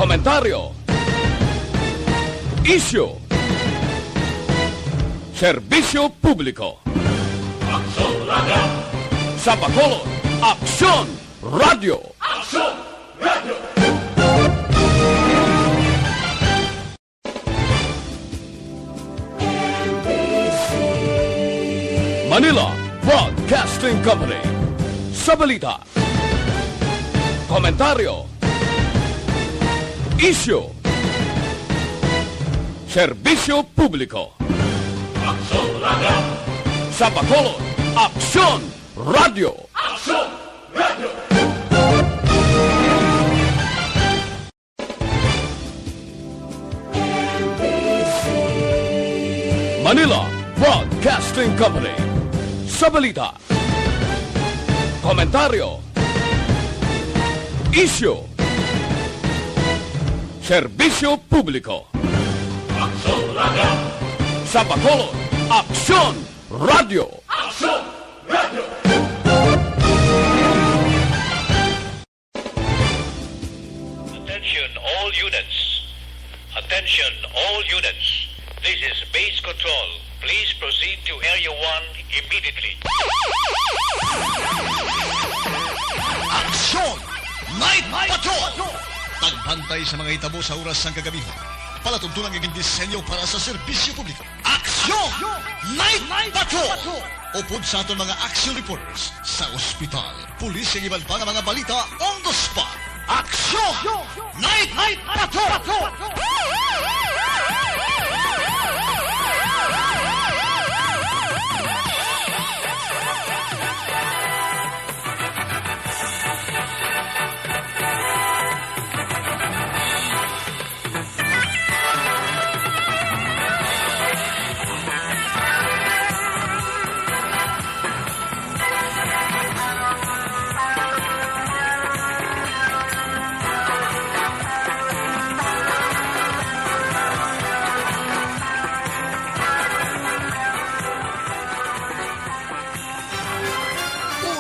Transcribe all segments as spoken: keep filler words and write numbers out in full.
Komentaryo. Isyu. Serbisyo publiko. Aksyon Radio. Sa Bacolod, Aksyon Radio. Aksyon Radio. Manila Broadcasting Company. Sa balita, komentaryo, isyu, serbisyo publiko. Aksyon Radio. Sa Bacolod, Aksyon Radio. Aksyon Radio. Manila Broadcasting Company. Sa balita, komentaryo, isyu, serbisyo publiko. Aksyon Radio. Sa Bacolod, Aksyon Radio. Aksyon Radio. Attention all units. Attention all units. This is base control. Please proceed to Area one immediately. Aksyon! Night Patrol! Pagbantay sa mga hitabo sa oras sang kagabihan. Palatuntunan nga gindisenyo para sa serbisyo publiko. Aksyon! Night Patrol! Upod sa aton mga action reporters sa ospital, pulis, kag iban pa nga mga balita on the spot. Aksyon! Night Patrol!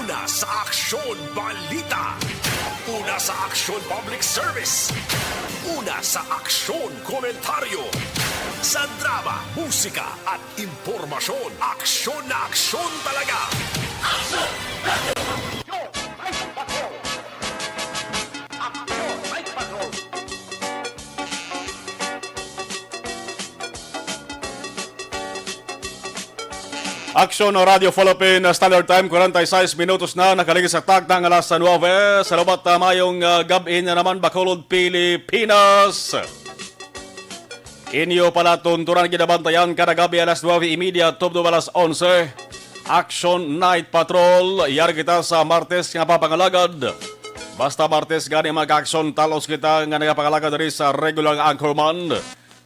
Una sa Aksyon Balita. Una sa Aksyon Public Service. Una sa Aksyon Komentaryo. Sa drama, musika, at impormasyon, aksyon na aksyon talaga. Aksyon! Aksyon! Night Patrol! Aksyon! Night Patrol! Aksyon Radio Philippine Standard Time, kwarenta y seis minutos na, nakaligid sa takna nga alas nuebe. Salamat, ah, mayong, ah, gab-i na naman, Bacolod, Pilipinas. Inyo palatuntunan ginabantayan kada gab-i alas nuebe y media tubtob alas onse. Action Night Patrol, yari kita sa Martes nga papangalagad. Basta Martes gani, mga ka-aksyon, talos kita nga nagapangalagad diri sa regular nga anchorman.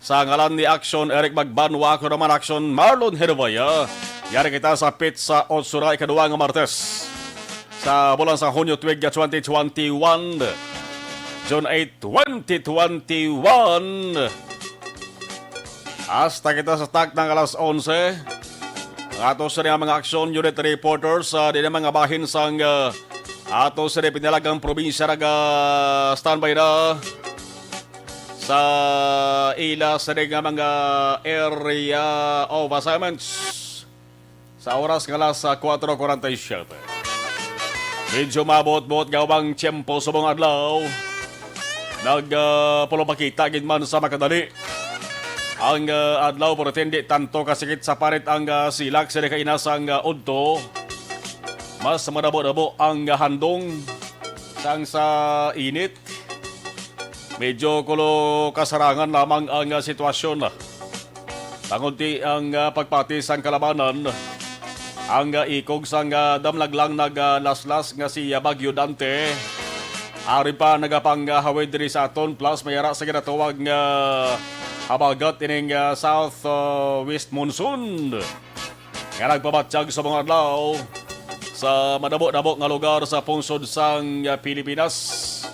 Sa ngalan ni Action Eric Magbanwa, ako naman Action Marlon Hervaya. Yari kita sa pit sa otso na, ikaduha nga Martes sa bulan sa Hunyo, tuig twenty twenty-one, June eight, twenty twenty-one. Hasta kita sa takna nga alas onse. Ang ato sa mga action unit reporters sa di na mga bahin sang, ah, ato sa pinalagang probinsya naga-standby na sa ila sa di nga mga area of assignments. Sa oras nga alas, ah, kuwatro kwarenta y siyete. Medyo mabuot-buot gawang tiyempo subong adlaw. Nag, ah, pulupakita gid man sa makadali ang, ah, adlaw, pero hindi tanto kasikit sa parit ang, ah, silak sa kainasang, ah, udto. Mas madabo-dabo ang, ah, handong sang sa init. Medyo kulo kasarangan lamang ang, ah, sitwasyon. Tungod ti ang, ah, pagpati sang kalabanan, ang, ah, ikog sang, ah, damlag lang nagalaslas nga si, ah, Bagyo Dante. Ari pa nagapanghawid diri sa aton, plus may ara sa ginatawag nga habagat ining, ah, south, ah, west monsoon nga nagpabatyag sa mga adlaw sa madamo-damo nga lugar sa pungsod sang Pilipinas.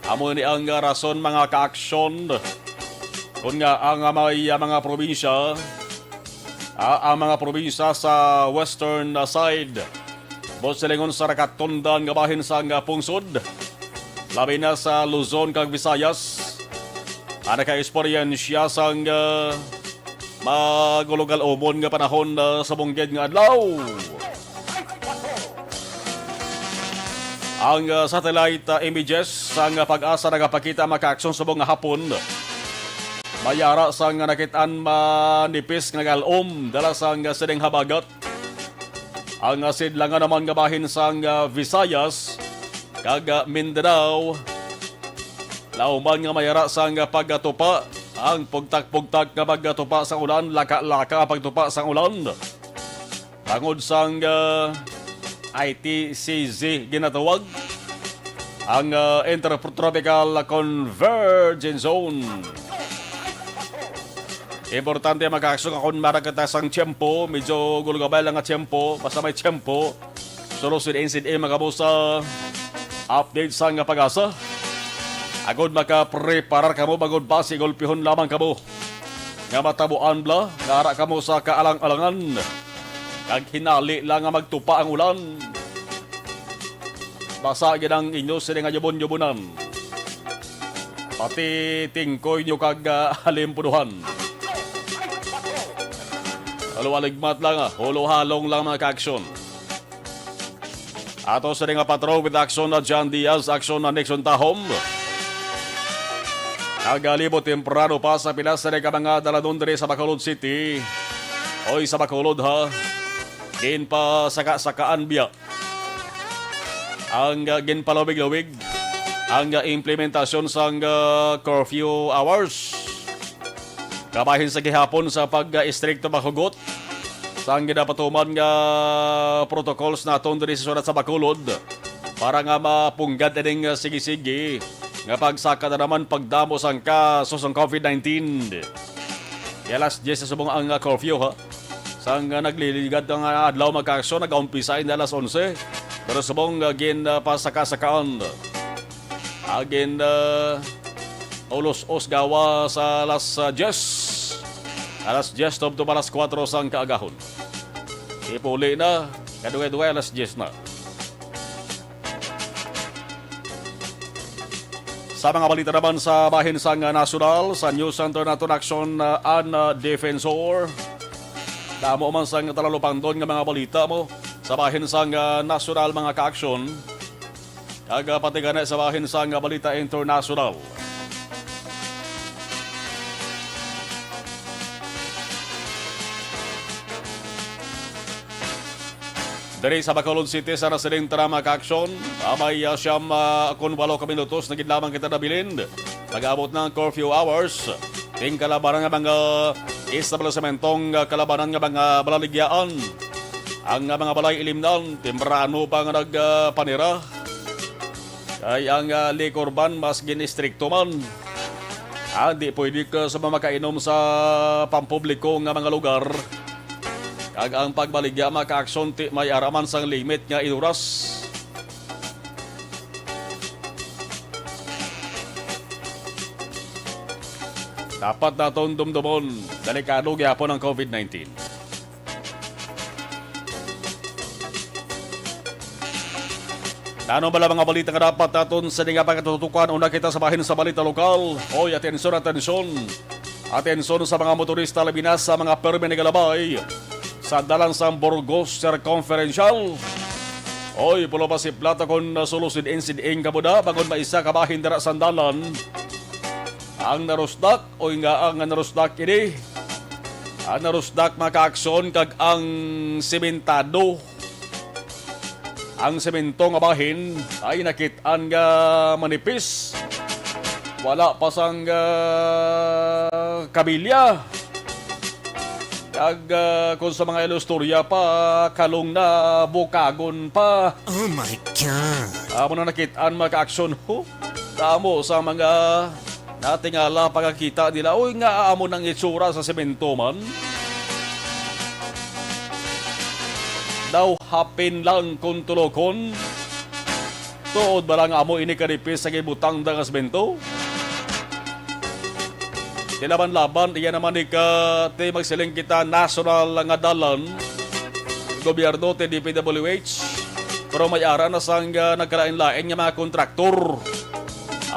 Amo ni ang rason, mga kaaksyon, kun nga ang may mga probinsya, ah, ang mga probinsya sa western side, buot silingon sa nakatundan nga bahin sang pungsod, labi na sa Luzon kag Visayas, ang naka-eksperyensya sang, ah, magulog-alumon nga panahon, ah, sa bunggid nga adlaw. Ang, ah, satellite, ah, images sang, ah, PAGASA nagapakita, mga kaaksyon, subong nga hapon may ara sang nakit-an manipis nga nag-alom dala sang, ah, sining habagat. Ang, ah, sidlangan naman nga bahin sang, ah, Visayas kag, ah, Mindanao, lauman nga may ara sang, ah, pagkatupa, ang pugtak-pugtak nga pagkatupa sang ulan, laka-laka ang pagtupa sang ulan. Tungod sang, ah, I T C Z ginatawag ang, ah, Intertropical Convergence Zone. Importante, mga kaaksyon, nga kon mara kita sang tiyempo, medyo gulgabay lang nga tiyempo, basta may tiyempo, sulo sin insid mga kamo sa update sang PAGASA. Agod makapreparar kamo, bangod basi gulpihon lamang kamo nga matabuan bala nga ara kamo sa kaalang-alangan, kag hinali lang nga magtupa ang ulan. Basa gid ang inyo sini nga yubon-yubonan, pati tingkoy nyo kag, ah, halimpuduhan. Halo-aligmat lang, ah, hulo-halong lang, mga kaaksyon. Ato sini nga patrol with action na John Diaz, action na Nixon Tahom. Nagalibot temprano pa sa pila sini ka mga daladon diri sa Bacolod City. Oy, sa Bacolod, ha. Ginpasaka-sakaan biya ang, ah, ginpalawig-lawig ang, ah, implementasyon sang, ah, curfew hours. Kabahin sa gihapon sa pag-istrikto mahugot sang ginapatuman nga protocols naton diri sa syudad sa Bacolod para nga mapunggad ining, ah, sige-sige nga pagsaka na naman pagdamo sang kaso sang COVID nineteen. Kaya alas diyes na subong ang, ah, curfew, ha. Sang, ah, nagliligad nga adlaw, mga kaaksyon, nagaumpisa ini alas onse. Pero subong, ah, gin, ah, pasaka-sakaan. Agin, ah, ulos-os gawa sa alas, ah, diyes. Alas diyes tubtob alas kuwatro sang kaagahon. Ipuli na, kadugay-dugay alas diyes na. Sa mga balita naman sa bahin sang, ah, nasyonal, sa News Center naton, Action, ah, an, ah, Defensor. Damo man sang talalupandon nga mga balita mo sa bahin sang, ah, nasyonal, mga kaaksyon. Kag, ah, pati gani sa bahin sang, ah, balita internasyonal. Diri sa Bacolod City, sa nasiling tara, mga kaaksyon, ah, may, ah, siyam, ah, kon walo ka minutos na gid lamang kita nabilin. Mag-abot na ang curfew hours. Ting kalabanan nga mga establisimentong, ah, kalabanan nga mga balaligyaan. Ang, ah, mga balay ilimnan, temprano pa nga nag, ah, panira. Kay ang, ah, liquor ban mas gin-istrikto man. Ah, di pwede ka sa mga makainom sa pampubliko nga mga lugar. Kag ang pagbaligya, mga kaaksyon, ti may araman sang limit nga inuras. Dapat naton dumdumon, delikado gyapon ang COVID nineteen. Ano bala mga balita nga dapat naton sa nga pagkatutukan? Una kita sa bahin sa balita lokal. Oy, atensyon, atensyon. Atensyon sa mga motorista, labi na sa mga permi nagalabay sa dalan sang Burgos Circumferential. Oy, pulo pa si plata kon sulusid insid ing kabuda, bangod maisa ka bahin dira sa dalan ang narusdak. Oy, nga ang narusdak ini, ang narusdak, mga kaaksyon, kag ang sementado, ang semento nga bahin ay nakit-an nga manipis. Wala pa sang, ah, kabilya. Kag, ah, kung sa mga ilustorya pa, kalong na bukagon pa. Oh my God! Amo na nakit-an, mga kaaksyon, ho. Damo sa mga natingala pagkakita nila, uy, nga amo nang itsura sa semento man. Daw hapin lang kung tulokon. Tuod ba lang amo ini kanipis sa gibutang da nga semento? Di laban-laban, iya naman ni ka, ti magsiling kita, nasyonal nga dalan, gobyerno, ti D P W H, pero may ara na sang, ah, nagkalain-lain nga mga kontraktor.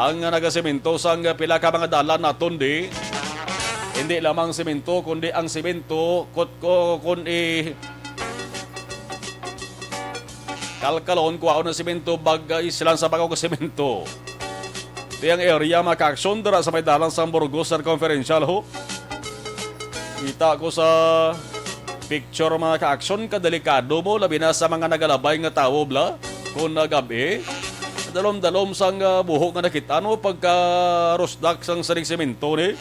ang nagasemento sang pila ka mga dalan naton di. Hindi lamang semento, kundi ang semento, kut-, ko-, kun i-, kalkalon, kuhaon ng semento, bagay silang sa bagaw ka semento. Di ang area, mga ka-aksyon, dira sa may dalan sang Burgos Circumferential, ho. Kita ko sa picture, mga ka-aksyon, kadelikado mo, labi na sa mga nagalabay nga tawo, bla, kung nagab-i. Dalom-dalom sang, ah, buho nga nakita, no, pagka-rusdak sang sining semento, ni.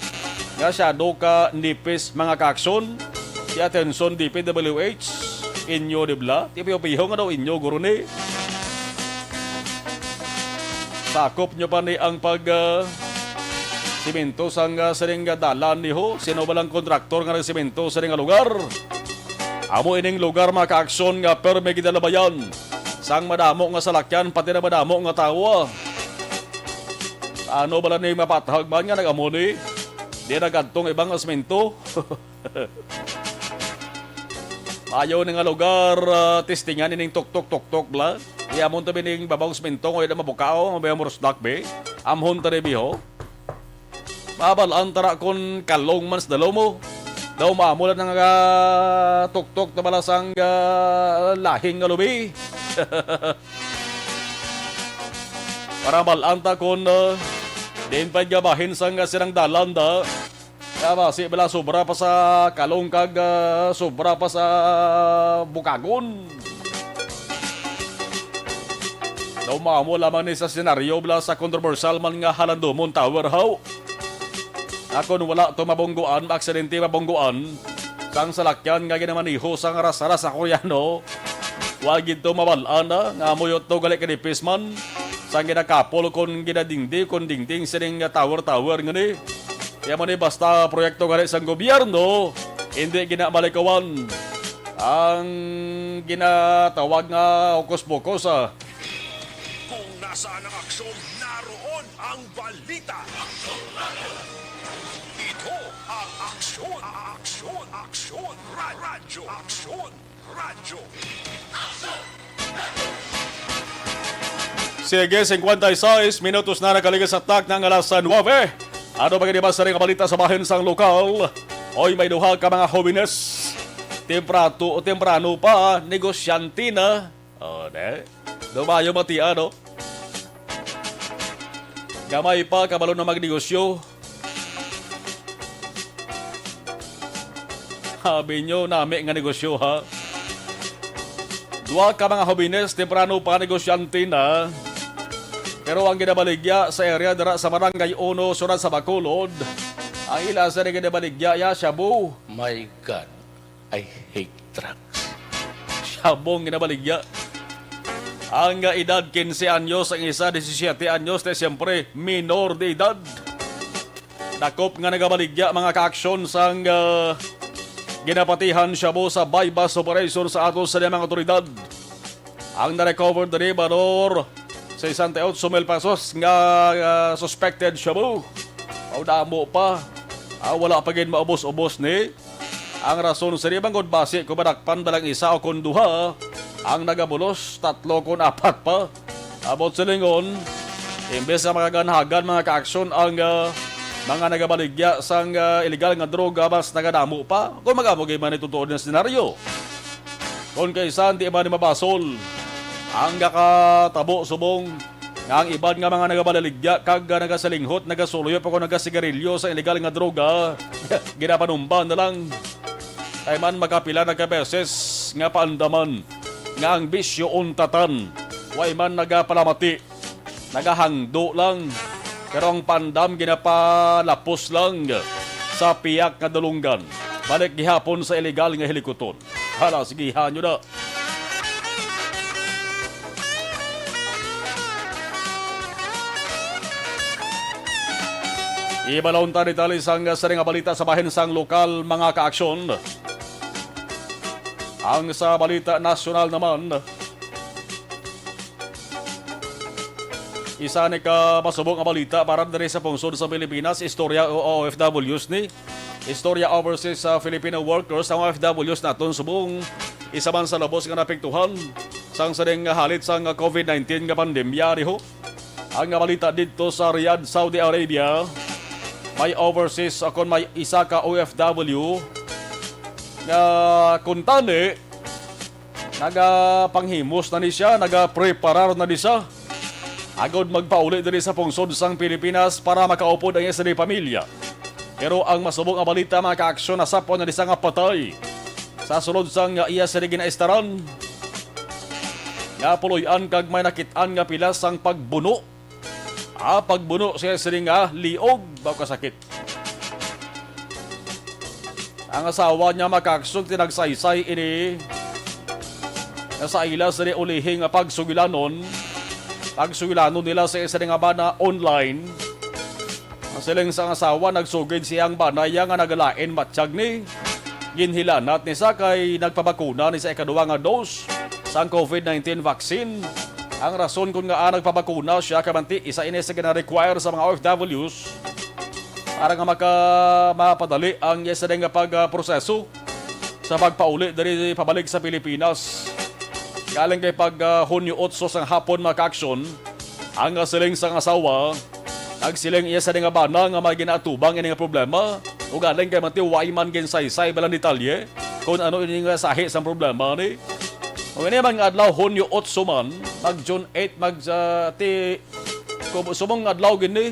Nga siyado ka nipis, mga ka-aksyon. Di atensyon, D P W H, inyo, di bla? Di piho-piho nga daw inyo, guro, ni. Sakop nyo pa ni ang pag, ah, simento sang, ah, sining, ah, dalan ni ho? Sino ba lang kontraktor nga nagsimento sining nga lugar? Amo ining lugar, mga ka-aksyon, nga permi gidalabayan sang madamo nga salakyan, pati na madamo nga tawo. Ano bala ni mapathag man nga nag-amo ni? Di nagkadtong ibang asmento? Maayo ni nga lugar, ah, testingan ining tuktok-tuktok, bla. Di amon tabi ning babaw asmento, kung ida mabukao, mabaya mo rusdak, be. Amhon ta, be, ho. Mabal-an tara kon kalong man sa dalomo. Daw maamo lang nga tuktok na bala sang, ah, lahing nga lubi. Para bal-an ta kon, ah, diin pa nga bahin sang, ah, silang dalan da. Kaya basi bala sobra pa sa kalong kag, ah, sobra pa sa bukagon. Daw maamo lamang ni sa senaryo bala sa kontrobersyal man nga Halandomon Tower, haw. Akon wala to mabungguan, maaksidente mabungguan. Sang salakyan nga ginamaniho sang ras-ras sa Koreano, wa gid to mabal-an na nga muyot to gali kanipis man. Sang ginakapol kon ginadingdi kon dingding sining nga tower-tower ngani. Kaya mo ni basta proyekto gali sang gobyerno, hindi ginamalikawan ang ginatawag nga hokus-pokus, ah. Kung nasaan ang aksyon, naroon ang balita. Ito ang aksyon, aksyon, aksyon, ra-, radyo, aksyon, radyo. Sige, singkwenta y seis minutos na nakaligas sa tak ng alas nuebe. Ano ba gani ba sa ring balita sa bahin sang lokal? Oy, may duha ka mga hobines. Temprato o temprano pa, negosyante na. Oh, ne? Dumayo mati, ano? Gamay pa, kabalo na magnegosyo. Sabi nyo, nami nga negosyo, ha? Dua ka mga hobines, temprano pa negosyante na. Pero ang ginabaligya sa area dira sa Barangay Uno, Syudad sa Bacolod, ang ila sa ginabaligya, ya, shabu. My God, I hate drugs. Shabong ginabaligya. Ang, ah, edad, quince anyos, ang isa, disisiete anyos, na siyempre, minor de edad. Dakop nga nagabaligya, mga kaaksyon, sang, ah, ginapatihan shabu sa buy-bust operation sa ato sa mga otoridad. Ang na-recover diri, balor sesenta y ocho mil pesos nga, ah, suspected shabu. Mao damo pa. Ah, wala pa gid maubos-ubos ni. Ang rason sini bangod basi kung madakpan ba lang isa o kung duha ang nagabulos, tatlo kung apat pa. Abot silingon, imbes nga makaganhagan mga kaaksyon ang, ah, mga nagabaligya sang, ah, iligal nga droga, mas nagadamo pa. Kung mag-amo gid man itutuod nga senaryo. Kung kaisan di man mabasol ang nakatabo subong nga ang iban nga mga nagabaligya kag nagasalinghot, nagasuluyop o nagasigarilyo sa iligal nga droga, ginapanumban na lang. Kay man makapila na ka beses nga paandaman nga ang bisyo untatan, way man nagapalamati, nagahangdo lang. Pero ang pandam ginapalapos lang sa piyak nga dulunggan. Balik gihapon sa iligal nga hilikuton. Hala, sige, hanyo na. Ibalon ta detalye sang sini nga balita sa bahin sang lokal, mga kaaksyon. Ang sa balita nasyonal naman, isa ni ka masubo nga balita para diri sa pungsod sa Pilipinas, istorya o O F Ws ni. Istorya overseas sa Filipino workers, ang O F Ws naton subong isa man sa lubos nga naapektuhan sang sining halit sang COVID nineteen nga pandemya, diho. Ang balita didto sa Riyadh, Saudi Arabia, may overseas o kon may isa ka O F W nga kuntani nagapanghimos na ni siya, nagapreparar na ni siya agod magpauli diri sa pungsod sang Pilipinas para makaupod ang iya sini pamilya. Pero ang masubong nga balita, mga kaaksyon, nasapwan na ni siya nga patay sa sulod sang iya sini ginaistaran nga puloy-an kag may nakit-an nga pilas sang pagbuno. Ah, pagbuno siya sini nga liog, baw kasakit. Ang asawa niya, mga kaaksyon, tinagsaysay ini. Nga sa ila sini ulihi nga pagsugilanon, pagsugilanon nila sa isa nga bana online. Ang siling sang asawa, nagsugid siyang bana iya nga nagalain matiyag ni. Ginhilanat ni sa kay nagpabakuna ni sa ikaduha nga dose sang COVID nineteen vaccine. Ang rason kon ngaa nagpabakuna siya, kamanti, isa ini sa gina-require sa mga O F Ws para nga maka-, mapadali ang iya sini nga pag, ah, proseso sa pagpauli diri pabalik sa Pilipinas. Galing kay pag, ah, Hunyo otso sang hapon, mga kaaksyon, ang, ah, siling sang asawa, nagsiling iya sini nga bana nga may ginaatubang ini nga problema. Ug galing kay mati, way man ginsaysay bala detalye kung ano ini nga sahi sang problema ni. Ug ini man nga adlaw, Hunyo otso man, mag June eight, mag, ah, ti-, Kub-, subong nga adlaw gid ni.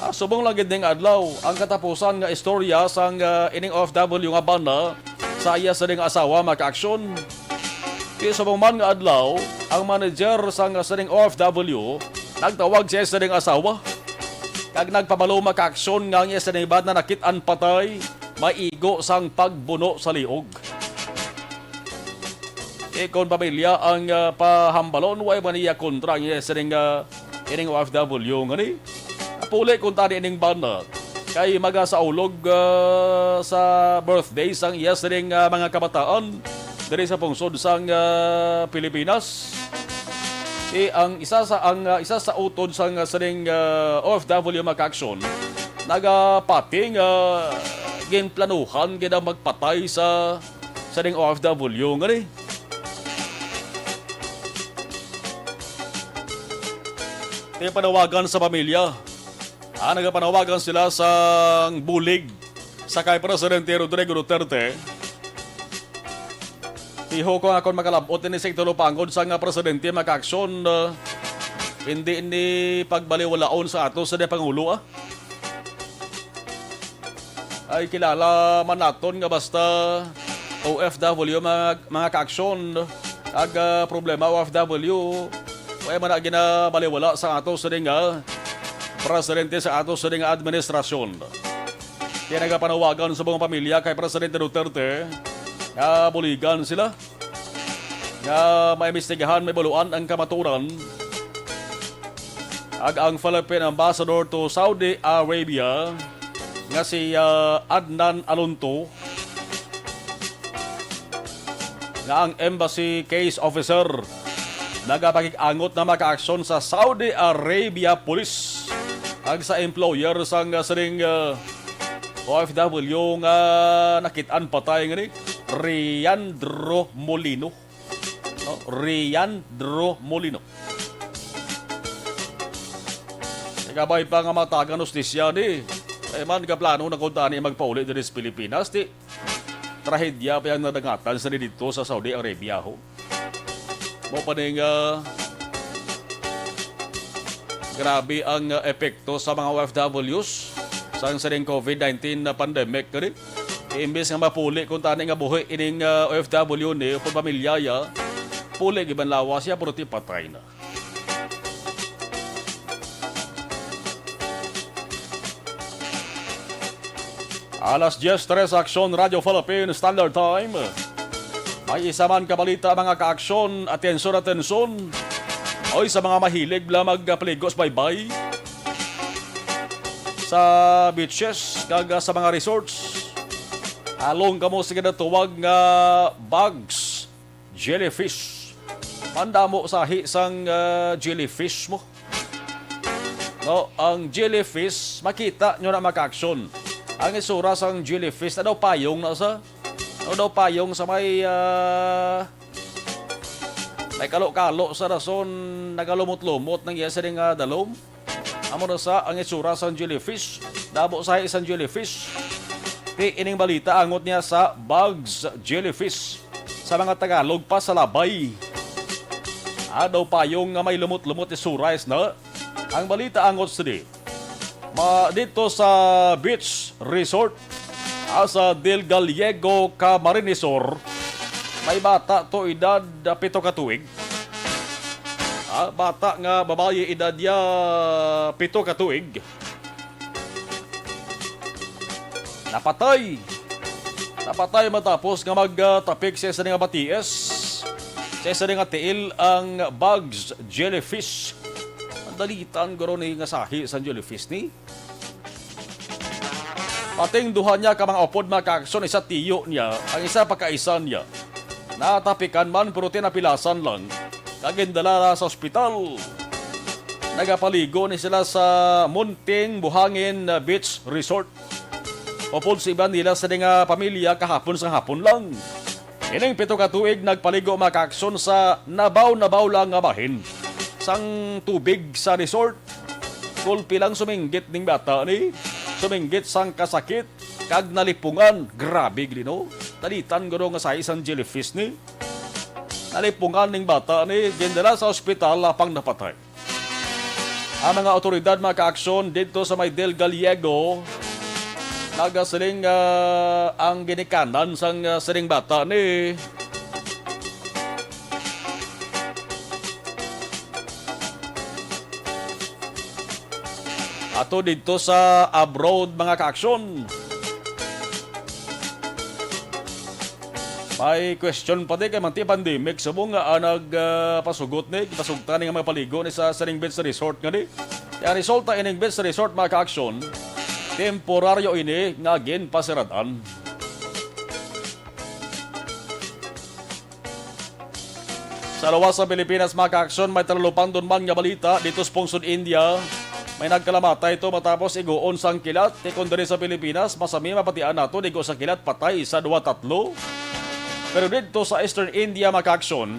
Ah, subong lang gid ning adlaw ang katapusan nga istorya sang, ah, ining O F W nga bana sa iya sining asawa, mga kaaksyon. Di subong man nga adlaw, ang manager sang sining O F W nagtawag sa iya sining asawa kag nagpabalo, mga kaaksyon, nga ang iya sining bana nakit-an patay, maigo sang pagbuno sa liog. Ikon pamilya ang, ah, pahambalon, way man niya kontra ang iya sining, ah, ining O F W nga ni. Puli kuntani ining bana kay magasaulog, ah, sa birthday sang iya sining, ah, mga kabataan diri sa pungsod sang, ah, Pilipinas. Eh, ang isa sa, ang, ah, isa sa utod sang, ah, sining, ah, O F W, mga kaaksyon, nagapati nga ginplanuhan gid ang magpatay sa sa ding O F W nga ni. Ginpanawagan sa pamilya. Ah, nagapanawagan sila sang bulig sa kay Presidente Rodrigo Duterte. Tiho ko nga akon makalab-ot ini sa tulupangon sang presidente, mga kaaksyon, ah, hindi ni pagbaliwalaon sa ato sa pangulo, ah. Ay kilala man naton nga basta O F W, mga, mga kaaksyon, ag, ah, problema O F W, way man na ginabaliwala sa ato sining, ah, presidente, sa ato sining administrasyon. Kaya nagapanawagan sa mga pamilya kay Presidente Duterte nga buligan sila nga maimbestigahan, maibaloan ang kamatuoran. Ag ang Philippine Ambassador to Saudi Arabia nga si, ah, Adnan Alonto, nga ang embassy case officer nagapakig-angot na makaaksyon sa Saudi Arabia Police ag sa employer sang sining, ah, O F W nga nakit-an patay nga ni Riandro Molino. No? Riandro Molino. Nagabay pa nga matagan hustisya ni. Ay man, kaplano na kuntani magpauli diri sa Pilipinas. Ti, trahedya pa yang nadangatan sa didto sa Saudi Arabia, ho. Mo pa ning, ah, grabe ang, ah, epekto sa mga O F Ws sang sining COVID nineteen na pandemic, kani. Imbes nga mapuli kuntani nga buhi ining, ah, O F W ni, upod pamilya ya, puli gid man lawas ya, pero ti patay na. Alas diez tres, Aksyon Radyo Philippine Standard Time. May isa man ka balita, mga kaaksyon, atensyon, atensyon. Oy, sa mga mahilig bala magpaligo sa baybay, sa beaches, kag sa mga resorts, along kamo sa ginatawag nga bugs, jellyfish. Pandamo sahi sang, ah, jellyfish mo. No, ang jellyfish, makita nyo na, mga kaaksyon. Ang itsura sang jellyfish, ano daw, payong na sa, ano daw, payong sa may, ah, May kalo-kalo sa rason, nagalumot-lumot ng iya sini nga dalom. Amo na sa ang itsura sang jellyfish. Damo sa isang jellyfish. Ti ining balita angot niya sa bugs jellyfish. Sa mga Tagalog pa sa labay. Adaw payong nga may lumot-lumot isurais na. Ang balita angot sini. Ma, dito sa beach resort, ah, sa Del Gallego, Camarines Sur, may bata to edad, ah, pito ka tuig. Ah, bata nga babayi, edad niya pito ka tuig. Napatay. Napatay matapos nga magtapik sa isa nga batiis. Sa isa nga tiil ang bugs, jellyfish. Ang dalitan guro ni nga sahi sa jellyfish ni. Pating duha niya ka mga upod, mga kaaksyon, isa tiyo niya, ang isa pa kaisa niya. Natapikan man, pero tinapilasan lang. Kag gindala na sa ospital. Nagapaligo ni sila sa Munting Buhangin Beach Resort. Upod sa iban nila sa nga pamilya kahapon sa hapon lang. Ining pito ka tuig nagpaligo, mga kaaksyon, sa nabaw-nabaw lang nga bahin sang tubig sa resort. Kulpi lang suminggit ning bata ni. Suminggit sang kasakit kag nalipungan. Grabe gid, no? Dalitan guro nga sahi sang jellyfish ni. Nalipungan ning bata ni. Gindala sa ospital apang napatay. Ang mga awtoridad, mga kaaksyon, didto sa may Del Gallego, nagasiling, ah, ang ginikanan sang, ah, sining bata ni ato didto sa abroad, mga kaaksyon. May question pa di kay manti pandemic sa mo nga, ah, nag, ah, pasugot ni, pasugta ni nga mga paligo ni sa Siring Beach Resort nga ni. Kaya resulta ining Beach Resort, mga kaaksyon, temporaryo ini nga ginpasiradan. Sa luwas sa Pilipinas, mga kaaksyon, may talupangdon man nga balita dito sa pungsod India. May nagkalamatay to matapos iguon sang kilat. Ti kon diri sa Pilipinas, masami mapatian nato, igo sa kilat, patay sa duwa tatlo. Pero didto sa Eastern India, mga kaaksyon,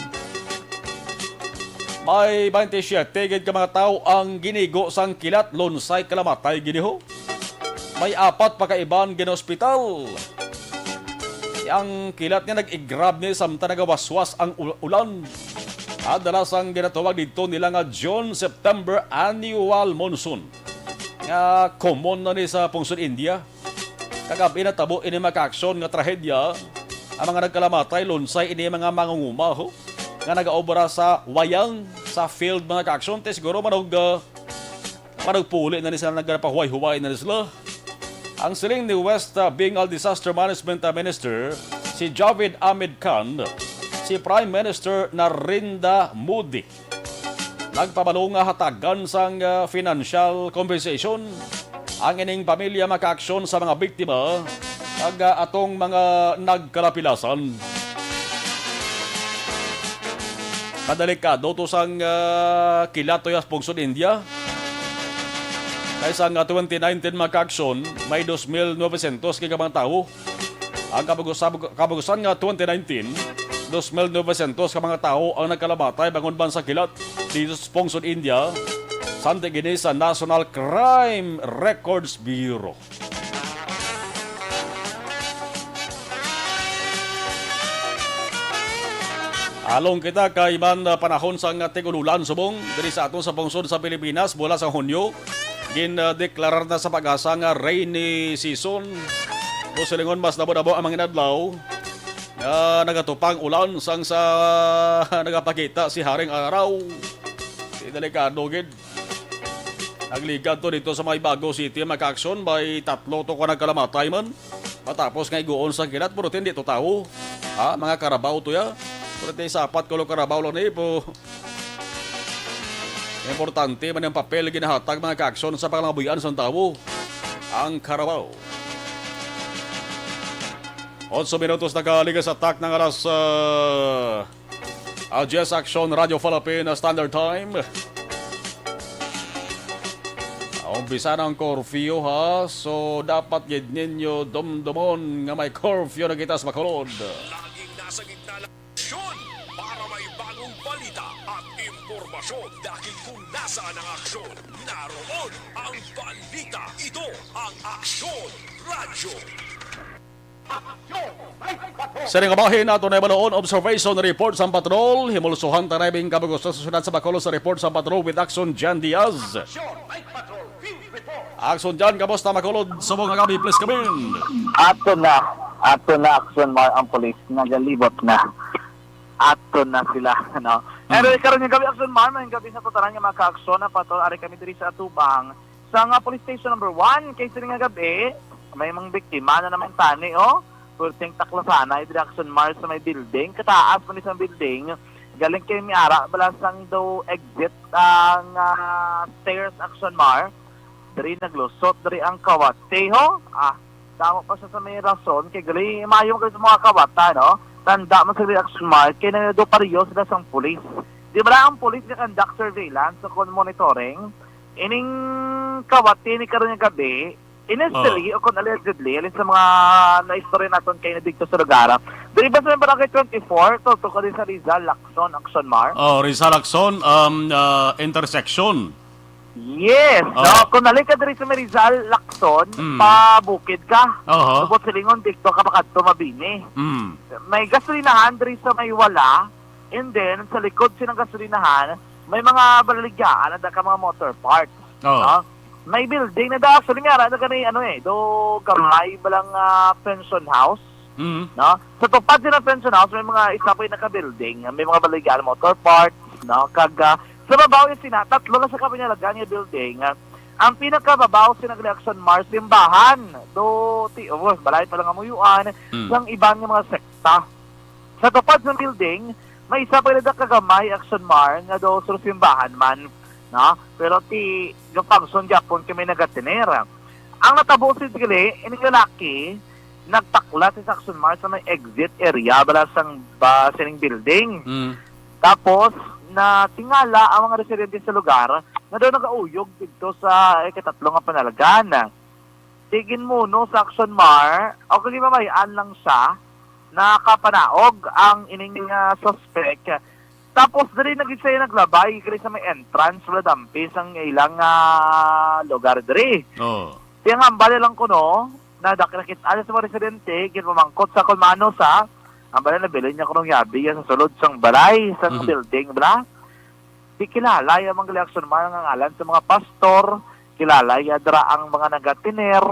may twenty-seven gid ka mga tawo ang ginigo sang kilat, lunsay kalamatay gid, ho. May apat pa ka iban gin-ospital. Ang kilat nga nag-igrab ni samtang nagawaswas ang ul-, ulan. At dala sang ginatawag dito nila nga June-September annual monsoon. Nga common na ni sa pungsod India. Kag abi natabo ini, mga kaaksyon, nga trahedya. Ang mga nagkalamatay, lunsay ini mga mangunguma, ho, nga nagaobra sa wayang, sa field, mga kaaksyon. Te siguro manog, ah, managpuli na ni sila, nagpahuway-huway na ni sila. Ang siling ni West, ah, Bengal Disaster Management, ah, Minister, si Javed Ahmed Khan, si Prime Minister Narendra Modi, nagpabalo nga hatagan sang, ah, financial compensation ang ining pamilya, mga kaaksyon, sa mga biktima kag, ah, atong mga nagkalapilasan. Kadelikado to sang, ah, kilat to ya sa pungsod India. Kay sang, ah, twenty nineteen, mga kaaksyon, may dos mil novecientos ka mga tawo ang kabugos-, kabug-, kabugusan nga twenty nineteen, dos mil novecientos ka mga tawo ang nagkalamatay bangod man sa kilat dito sa pungsod India, santi gini sa National Crime Records Bureau. Along kita kay man, ah, panahon sang tig-ululan subong diri sa aton sa pungsod sa Pilipinas, mula sa Hunyo, gin, ah, deklarar na sa PAGASA nga rainy season. O silingon, mas damo-damo ang mga inadlaw nga nagatupang ulan sang sa nagapakita si Haring Araw. Di delikado gid. Nagligad to dito sa may Bago City, mga kaaksyon, may tatlo to ka nagkalamatay man. Matapos nga iguon sa kilat, pero hindi to tawo. Ha, mga karabaw to ya. Pero ti sapat ko lo karabaw lang ni po. Importante man ang papel ginahatag, mga kaaksyon, sa pangabuhian sang tawo. Ang karabaw. Otso minutos nakaligas sa tak ng alas, ah, ah, diyes, Aksyon Radyo Philippine Standard Time. Umpisa na ang curfew, ha? So, dapat gid ninyo dumdumon nga may curfew na kita sa Bacolod. Laging nasa gitna lang. Aksyon para may bagong balita. Aksyon, dahil kung nasaan ang aksyon, naroon ang balita. Ito ang Aksyon Radyo. Sa ning bahin nato na balon, observation report sa patrol. Himulsuhan ta na bing kabagusto sa syudad sa Bacolod sa report sa patrol with Action Jan Diaz. Action Night Patrol Field Report. Action Jan, kamusta Bacolod? Subong nga gabi, please come in. Ato na, ato na, Action Mar, ang pulis, nagalibot na. Ato na sila, no? Anyway, karon nga gabi, Action Mar, may gabi sa tutaran nga mga ka-aksyon na patrol. Ari kami diri sa atubang sa nga police station number one. Kay sini nga gabi, may mga biktima na naman tani, oh. Pwerte taklasanay diri, Action Mar, sa may building. Kataas man sa building. Galing kay miara bala sang do exit ang ah, stairs, Action Mar. Diri naglusot diri ang kawat. Teho, ah, damo pa siya sa may rason. Kay gali, mayo man sa mga kawata, no? Tanda mo sa reaction mark, kay nanado pareho sila sang pulis. Di ba ang pulis nga conduct surveillance o kon monitoring? Ining kawat, ini karon nga gabi, initially, o kon allegedly, alin sa mga naistorya naton kay na dito sa lugar. Diri ba sa may barangay twenty-four, to, to ka din sa Rizal, Lacson, Action Mar? Oh, Rizal Lacson, um, uh, intersection. Yes, Oh. no? Kung nalik ka diri sa may Rizal, Lacson, Mm. pa bukid ka. Oho. Subot silingon, dito ka makadto mabini. Mm. May gasolinahan diri sa may wala, and then sa likod silang gasolinahan, may mga balaligyan, ada ka mga motor parts. Oh. No? May building na da, actually, may ara na kani, ano eh, do gamay balang ah, pension house. Mm. No? Sa tupad sila pension house, may mga isa po yung naka-building, may mga balaligyan, motor parts, no? Kag ah, sa babaw yung sina, tatlo na sa kapinalagan yung building. Ah, ang pinakababaw sina Action Mars, simbahan. Do, ti, oh, balay pa lang amuyuan, Mm. sang iban nga mga sekta. Sa tupad ng building, may isa pa yung kagamay Action Mar nga do sa simbahan man. No? Pero ti, yung function gyapon kami nagatiner. Ang natabo si Dili, ining lalaki, nagtakla si Saxon Mars sa may exit area bala sang ba sining building. Mm. Tapos, natingala ang mga residente sa lugar na daw nagauyog dito sa ikatatlo nga panalagan. Tigin muno sa Saxon Mar, o kung di mamayan lang siya, nakapanaog ang ining ah, suspect. Tapos diri na gid siya naglabay, diri sa may entrance, wala dampi sang ilang ah, lugar diri. Oh. Tiyang hambal lang kuno, na dak-, nakit-an sa mga residente, ginpamangkot sa kung maano sa, ang balay nabilin niya kunong yabi yan sa sulod sang balay, sa Mhm. building, bala. Di kilala ya mga reaksyon man nga ngalan sa mga pastor, kilala ya dra ang mga nagatiner,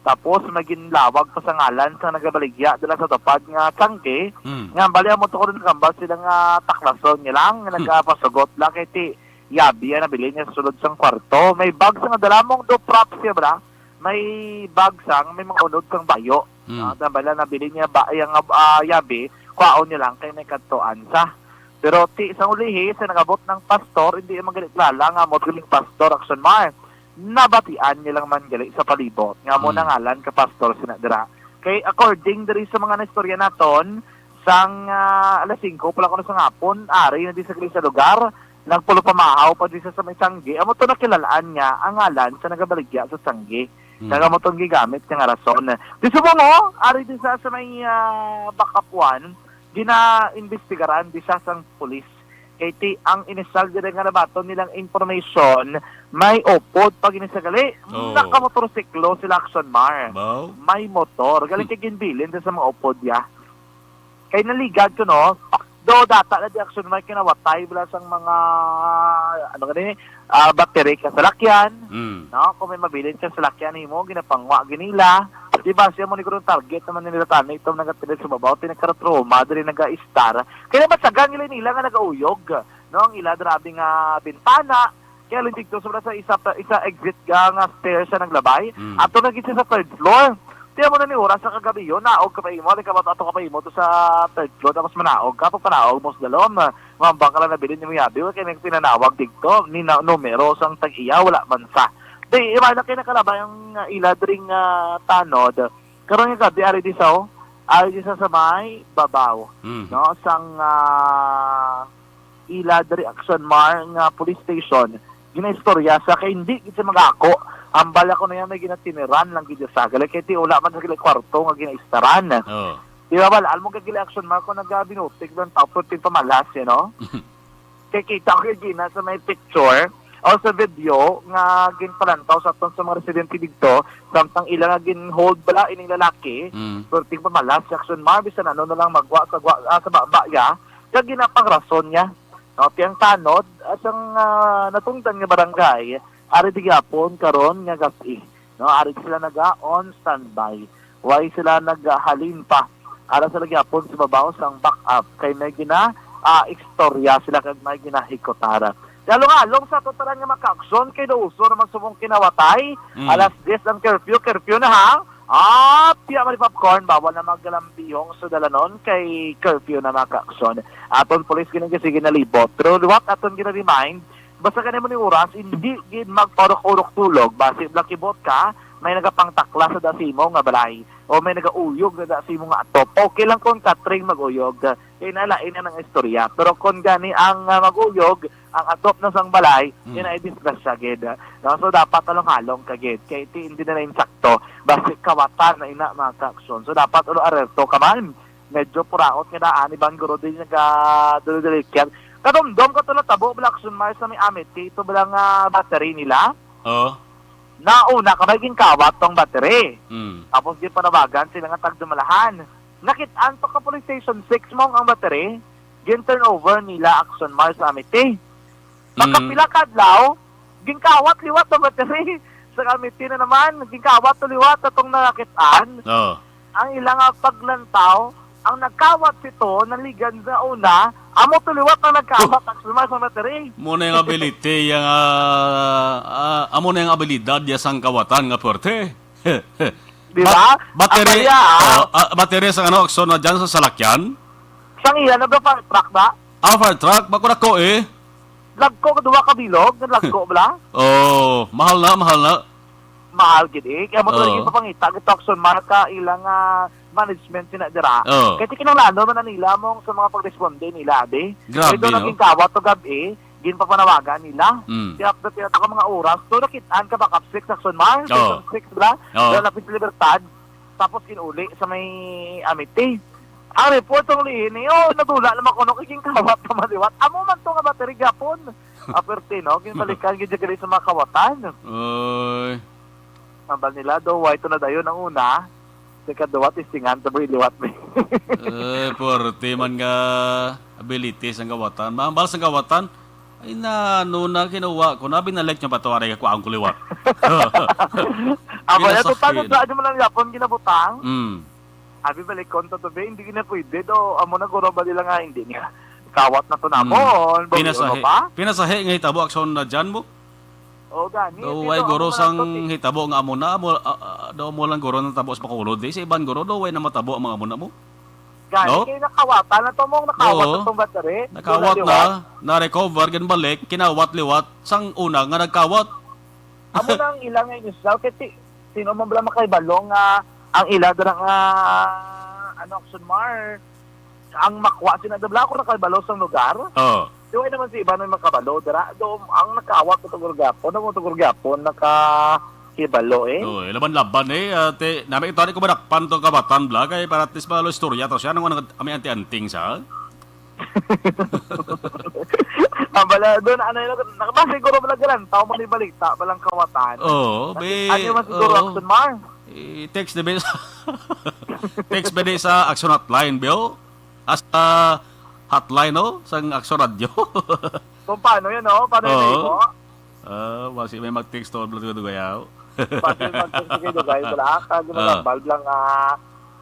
tapos may ginlawag pa sa ngalan sa nagabaligya dala sa tupad nga tangke, Mm. nga bali amo to ko rin kambal sila nga taklason niya lang, nga Hmm. nagapasugot lang kay ti yabi ang nabilin niya sa sulod sang kwarto. May bag sa nga dala mong do props siya, bra? May bag sang, may mga unod sang bayo. Mm. Ah, tambala nabilin niya ba, yang ah, yabi, kwaon niya lang kay may kadtuan sa. Pero ti, sa ulihi, sa nangabot ng pastor, hindi yung magalikilala nga mo galing pastor, Action Mar. Nabatian niya lang man gali sa palibot. Nga mo Mm. nangalan ka pastor, sina dira. Kay according diri sa mga naistorya naton, sang ah, alas singko pa lang kuno sa hapon, ari na di sa gali sa lugar, nagpulupamahaw pa di sa, sa may sanggi. Amo to nakilalaan nga ang ngalan sa nagabaligya sa sanggi. Hmm. Kag amo tong gigamit nga rason. Di subong, oh, ari di sa, sa may ah, backup one, ginaimbestigaran di sa sang pulis. Kay ti ang inisal diri nga nabaton nilang information, may upod pag inisagali. Oh. Nakamotorsiklo sila, Action Mar. Baw? May motor. Galing Hmm. kay ginbilin sa, sa mga upod ya. Kay naligad ko, no? Do data na di Action Mar kinawatay bala sang mga, ano gani, ah, battery ka salakyan. Mm. No? Kung may mabilin ka salakyan nimo, ginapangwa ginila. Di ba siya mo ni gurong target naman nila tani itong nagatilit sa babaw, tinagkaratroma, diri naga-istar. Kaya naman sagan nila nila nga nagauyog, no? Ang ila grabe nga bintana, kaya lang dito sobra sa isa pa, isa exit ka nga stairs sa naglabay. Mm. Ato na gid siya sa third floor. Tiyan mo na ni oras sa kagabi yun, naog ka pa imo, di ka ba ato ka pa imo to sa third floor, tapos manaog ka, pag panaog mo sa dalom, mambang ka lang nabilin ni mo yabi, kaya may pinanawag dito, ni na, numero sang tag-iya, wala man sa. Di, iba na kayo nakalabay ang ah, ila dring ah, tanod. Karon nga gabi, ari di sa, oh, ari di sa sa may babaw, Mm. no, sang ah, ila diri Action Mar nga police station, ginaistorya sa kay hindi gid siya magako. Hambal ako na yan may ginatiniran lang gid sa gali kay ti wala man sa gali kwarto nga ginaistaran. Oh. Di ba, bal, almo gid gali Action Mar ko nagabinutik lang tapos pin pamalas, you know? Kay kita ko gina sa may picture o sa video nga ginpalantaw sa aton sa mga residente didto, samtang ila nga gin-hold bala ining lalaki, Mm. perting pamalas si Action Mar, bisan ano na lang magwa sa gwa, ah, sa baba ya, kag ginapangrason niya. No, ti ang tanod, ah, sang, ah, natungdan nga barangay, ari di gyapon karon nga gab-i. No, ari sila naga on standby. Way sila naghalin pa. Ara sila gyapon sa babaw sang backup kay may gina, ah, istorya sila kag may ginahikutar. Halong-halong sa ato tanan nga mga kaaksyon kay daw uso naman subong kinawatay. Mm. Alas diyes ang curfew, curfew na ha. Ah, piya man ni popcorn, bawal na maggalambihong sa dalanon kay curfew na mga kaaksyon. Aton police gina-, sige nalibot. Pero liwat aton gina-remind, basta kanimo ni oras, hindi gid magpaurok-urok tulog. Basi bala kibot ka, may nagapangtakla sa dasimo nga balay o may nagauyog na dasimo nga atop. Okay lang kung katring mag-uyog. Kay nalain na ng istorya. Pero kung gani ang, ah, mag-uyog, ang atop na sang balay, Mm. yun ay disgrasya gid. No? So, dapat halong-halong ka gid. Kay ti, hindi na na insakto. Basi kawatan na ina mga kaaksyon. So, dapat ulo alerto ka man. Medyo puraot nga daan, iban guro din nagdulidulid. Kadumdom ka to natabo, bala Action Mar sa may Amity. Ito bala nga battery nila. Oh. Nauna ka may ginkawat tong battery. Mm. Tapos di panawagan sila nga tagdumalahan. Nakit-an pa ka police station six mo ang battery. Gin turnover nila Action Mar sa Amity. Mm. Pagkapila ka adlaw, ginkawat liwat ang battery. Sa Amity na naman, ginkawat to liwat atong nakit-an. Oh. Ang ilang paglantaw, ang nagkawat sito, naligan sa una, amo to liwat ang nagkawat, Action Mar sa battery. Mo na yung ability, yung, ah, ah, amo na yung abilidad, ya sang kawatan nga pwerte. Di ba? Bat-, battery, Ang bali, ah. Oh, ah, battery sa ano, Action na dyan sa salakyan? Sang iya, nagpa-fire truck ba? Ah, fire truck? Bako na ko eh. Lagko ka duwa ka bilog, lagko bala? Oh, mahal na, mahal na. Mahal gid eh. Kaya mo Oo. talaga ipapangita, gid Action Mar ka ilang, ah, management sina dira. Oo. Kasi kinahanglan man na nila mong sa mga pagresponde nila, abi. Grabe, Ito no? naging kawat to gab-i, ginpapanawagan nila. Mm. Kaya pati ka mga oras, to nakit-an ka backup six Action Mar, Oo. Station six bala, Oo. Dala Pis Libertad, tapos kinuli sa may Amity. Ang report ang lihin ni, oh, nadula naman kuno kay ginkawat pa maliwat. Amo man to nga battery gyapon. Aperte, no? Ginbalikan gid diri sa mga kawatan. Oy. Ang bal nila, do, why to na dayon ang una? Sa ikaduha, testingan, to, boy, liwat, boy. Eh, pwerte man nga ability sang kawatan. Mahambal sang kawatan, ay na, no na, kinuha ko na, binalik niya pa to, aray, kakuhaan ko liwat. Ako na, Pinasakit. Total, sa atin mo lang yapon, ginabutang. Mm. Abi, balikon to, to, be, hindi na pwede, do, amo na, guro, ba nila nga, hindi niya. Kawat na to Mm. namon, bawal Pinasahi, ano pa? pinasahi nga hitabo, aksyon na dyan mo. O, gani, Daw di way daw guro ako sang lang to, eh. hitabo nga amo na, amo, ah, ah, daw mo lang guro natabo sa Bacolod, eh. Sa iban guro, daw way na matabo ang mga amo na mo. Gani, No? kay nakawatan na to mong nakawat Oo. na tong battery. Nakawat Doon na, liwat. na-recover, ginbalik, kinawat liwat, sang una nga nagkawat. Amo na ang ilang nga inisdaw, kay ti-, sino man bala makaibalo nga ang ila dira nga, ano, Action Mar, ang makwa sina dabla ko nakabalo sang lugar. Oh. Di wala naman si iban may makabalo dira. Do, ang nakaawat ko tugor gapon, ang tugor gapon nakahibalo eh. Oh, laban-laban eh. Ate, nami ito ko madakpan to kabatan bla kay para at least malo istorya to siya nang ano, kami anti-anting sa. Ang bala doon, ano yun, nakabasa siguro bala galantaw mo ni balita, balang kawatan. Oo, Kasi be, ano man siguro oo. Action Mar? I-text na ba sa, text ba di sa Action Hotline, Bill? As, ah, hotline, no? Sang Action Radio. Kung paano yun, no? Paano yun, Oo. Ibo? Ah, basi may mag-text to, bla, bla, bla, yaw. Pati mag-text kay Dugay, bala, kag Ah. nagambal lang, ah,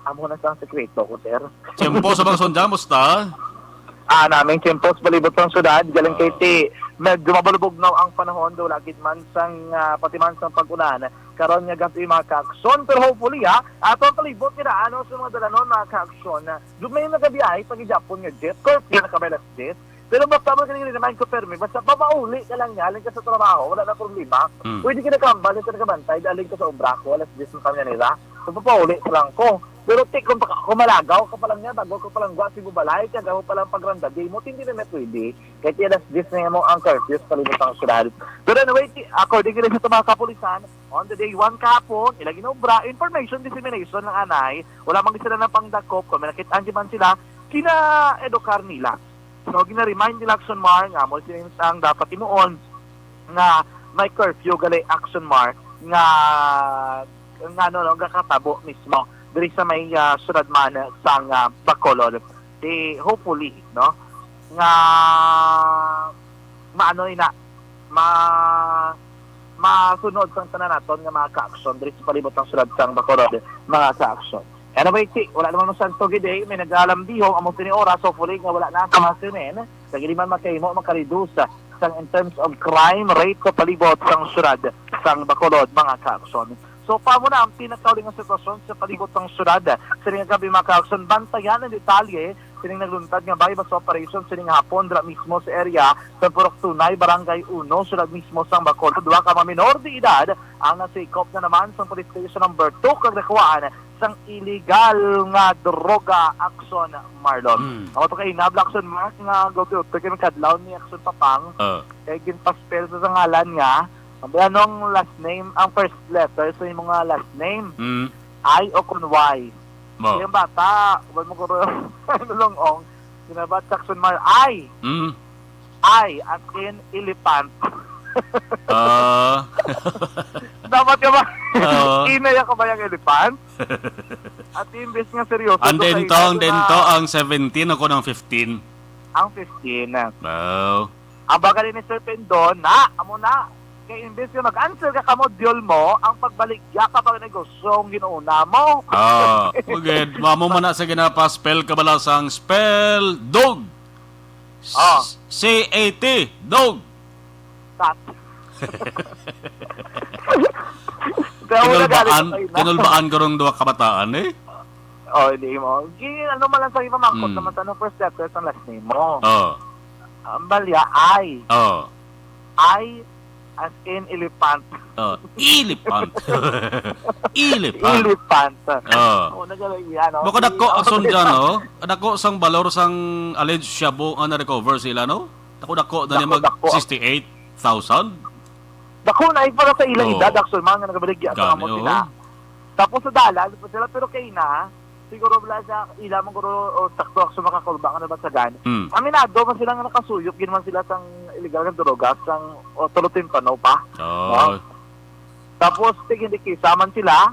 amo na sang sekreto ko, sir. Tiyempo sa mga sundyan, musta? Ah, naming tiyempo sa palibot sang syudad, galing kay Ah. ti, medyo mabalubugnaw ang panahon, do lagid man sang, ah, pati man sang pag-ulan. Karon nga gabi, mga kaaksyon, pero hopefully, ha, ato ang palibot nga daanon sa mga dalanon, mga kaaksyon. Do may nagabiyahe, pag-igapon nga jet, curfew na kami alas diyes. Pero basta mo kini remind ko, permi, basta papauli ka lang niya, halin ka sa trabaho, wala na problema. Mm. Pwede ka nakambal, ka nakabantay, halin ka sa obra ko, alas diyes na kami nila. So, papauli ka lang ko. Pero ti, kung, baka- kung malagaw ka pa lang niya, bago ka pa lang guwa, sigo balay, kagaw pa lang pagranda, di mo, hindi na na pwede. Kaya ti alas diyes na mo ang curfew sa palibot sang syudad. Pero anyway, ti, according rin sa mga kapulisan, on the day one kahapon, ila ginobra, information dissemination lang anay, wala man sila ng pangdakop, kung may nakita man sila, kina-edukar nila. So, gina-remind nila, Action Mar, nga mo sini ang dapat himuon nga may curfew gali, Action Mar, nga, nga, ano, no, gakatabo mismo diri sa may, ah, syudad man sang, ah, Bacolod. Di, hopefully, no, nga maano ina, ma-, masunod sang tanan naton nga mga ka-aksyon diri sa palibot sang syudad sang Bacolod, mga ka-aksyon. Anyway, ti, wala naman masyadong tugid, eh. May nag-aalambihon, amo sini oras, hopefully nga wala na sa mga sinin. Kag hindi man makahimo, makareduce sang in terms of crime rate sa palibot sang syudad sang Bacolod, mga ka-aksyon. So, pa mo na ang pinakauling nga sitwasyon sa palibot sang syudad. Sining kagabi, mga ka-aksyon, bantayan ang detalye sining nagluntad nga buy-bust operation sining hapon dira mismo sa area sa Purok Tunay, Barangay Uno, syudad mismo sang Bacolod. Duha ka mga minor de edad ang nasikop na naman sang Police Station Number Two kag nakuhaan sang iligal nga droga, Action Marlon. Mm. Amo to kay inabla, Action Mark, nga gauti-uti kay kadlaw ni Action Papang. Ah. Kay ginpaspel sa, sa ngalan nga, ang anong last name, ang first letter sa imong nga last name? Mm. I o kun Y? Mo. Yung bata, wala mo guro, nulong-ong, ginabat sa Action Mark, I. Mm. I, as in elephant. Ah. Dapat ka ba? Oo. Inaya ka ba yung elephant? At imbes nga seryoso And to then kayo, to, and then na to, ang seventeen, ako ng fifteen. Ang fifteen. Oh. Ang bagay ni Sir Pindon, na, amo na. Kay imbes nga mag-answer ka kamo, diol mo, ang pagbaligya ka pag negosyo ang ginuuna mo. Ah, okay. Mamo man na sa ginapaspell ka bala sang spell, dog. Ah. C A T, dog. Cat. Kaya wala galit Kinulbaan, sa ina. Kinulbaan ko rong duha kabataan, eh. Oh, hindi mo. Gi-, ano man lang sa iba, mangkot Hmm. naman sa anong first letter sa last name mo. Oh. Ang balya, I. Oh. I as in elephant. Oh, elephant. Elephant. Elephant. Oh. Oh, nagalagihan, no? Baka dako, Ang ason dyan, no? Dako sang balor sang alleged shabu nga na-recover sila, no? Dako-dako na niya mag Dako-dako. Sixty-eight thousand? Dako na, eh, para sa ilang Oo. Edad, actually, mga nga nagabaligya sa Gani, amo oo. Sila. Tapos sa dalan, pa sila, pero kay na, siguro wala sa ila, man guro, o sakto, actually, makakulba nga nabansagan. Hmm. Aminado man sila nga nakasuyop, gid man sila sang illegal nga droga, sang, o, tulo timpano pa. Oh. No? Tapos, tig hindi kisa man sila,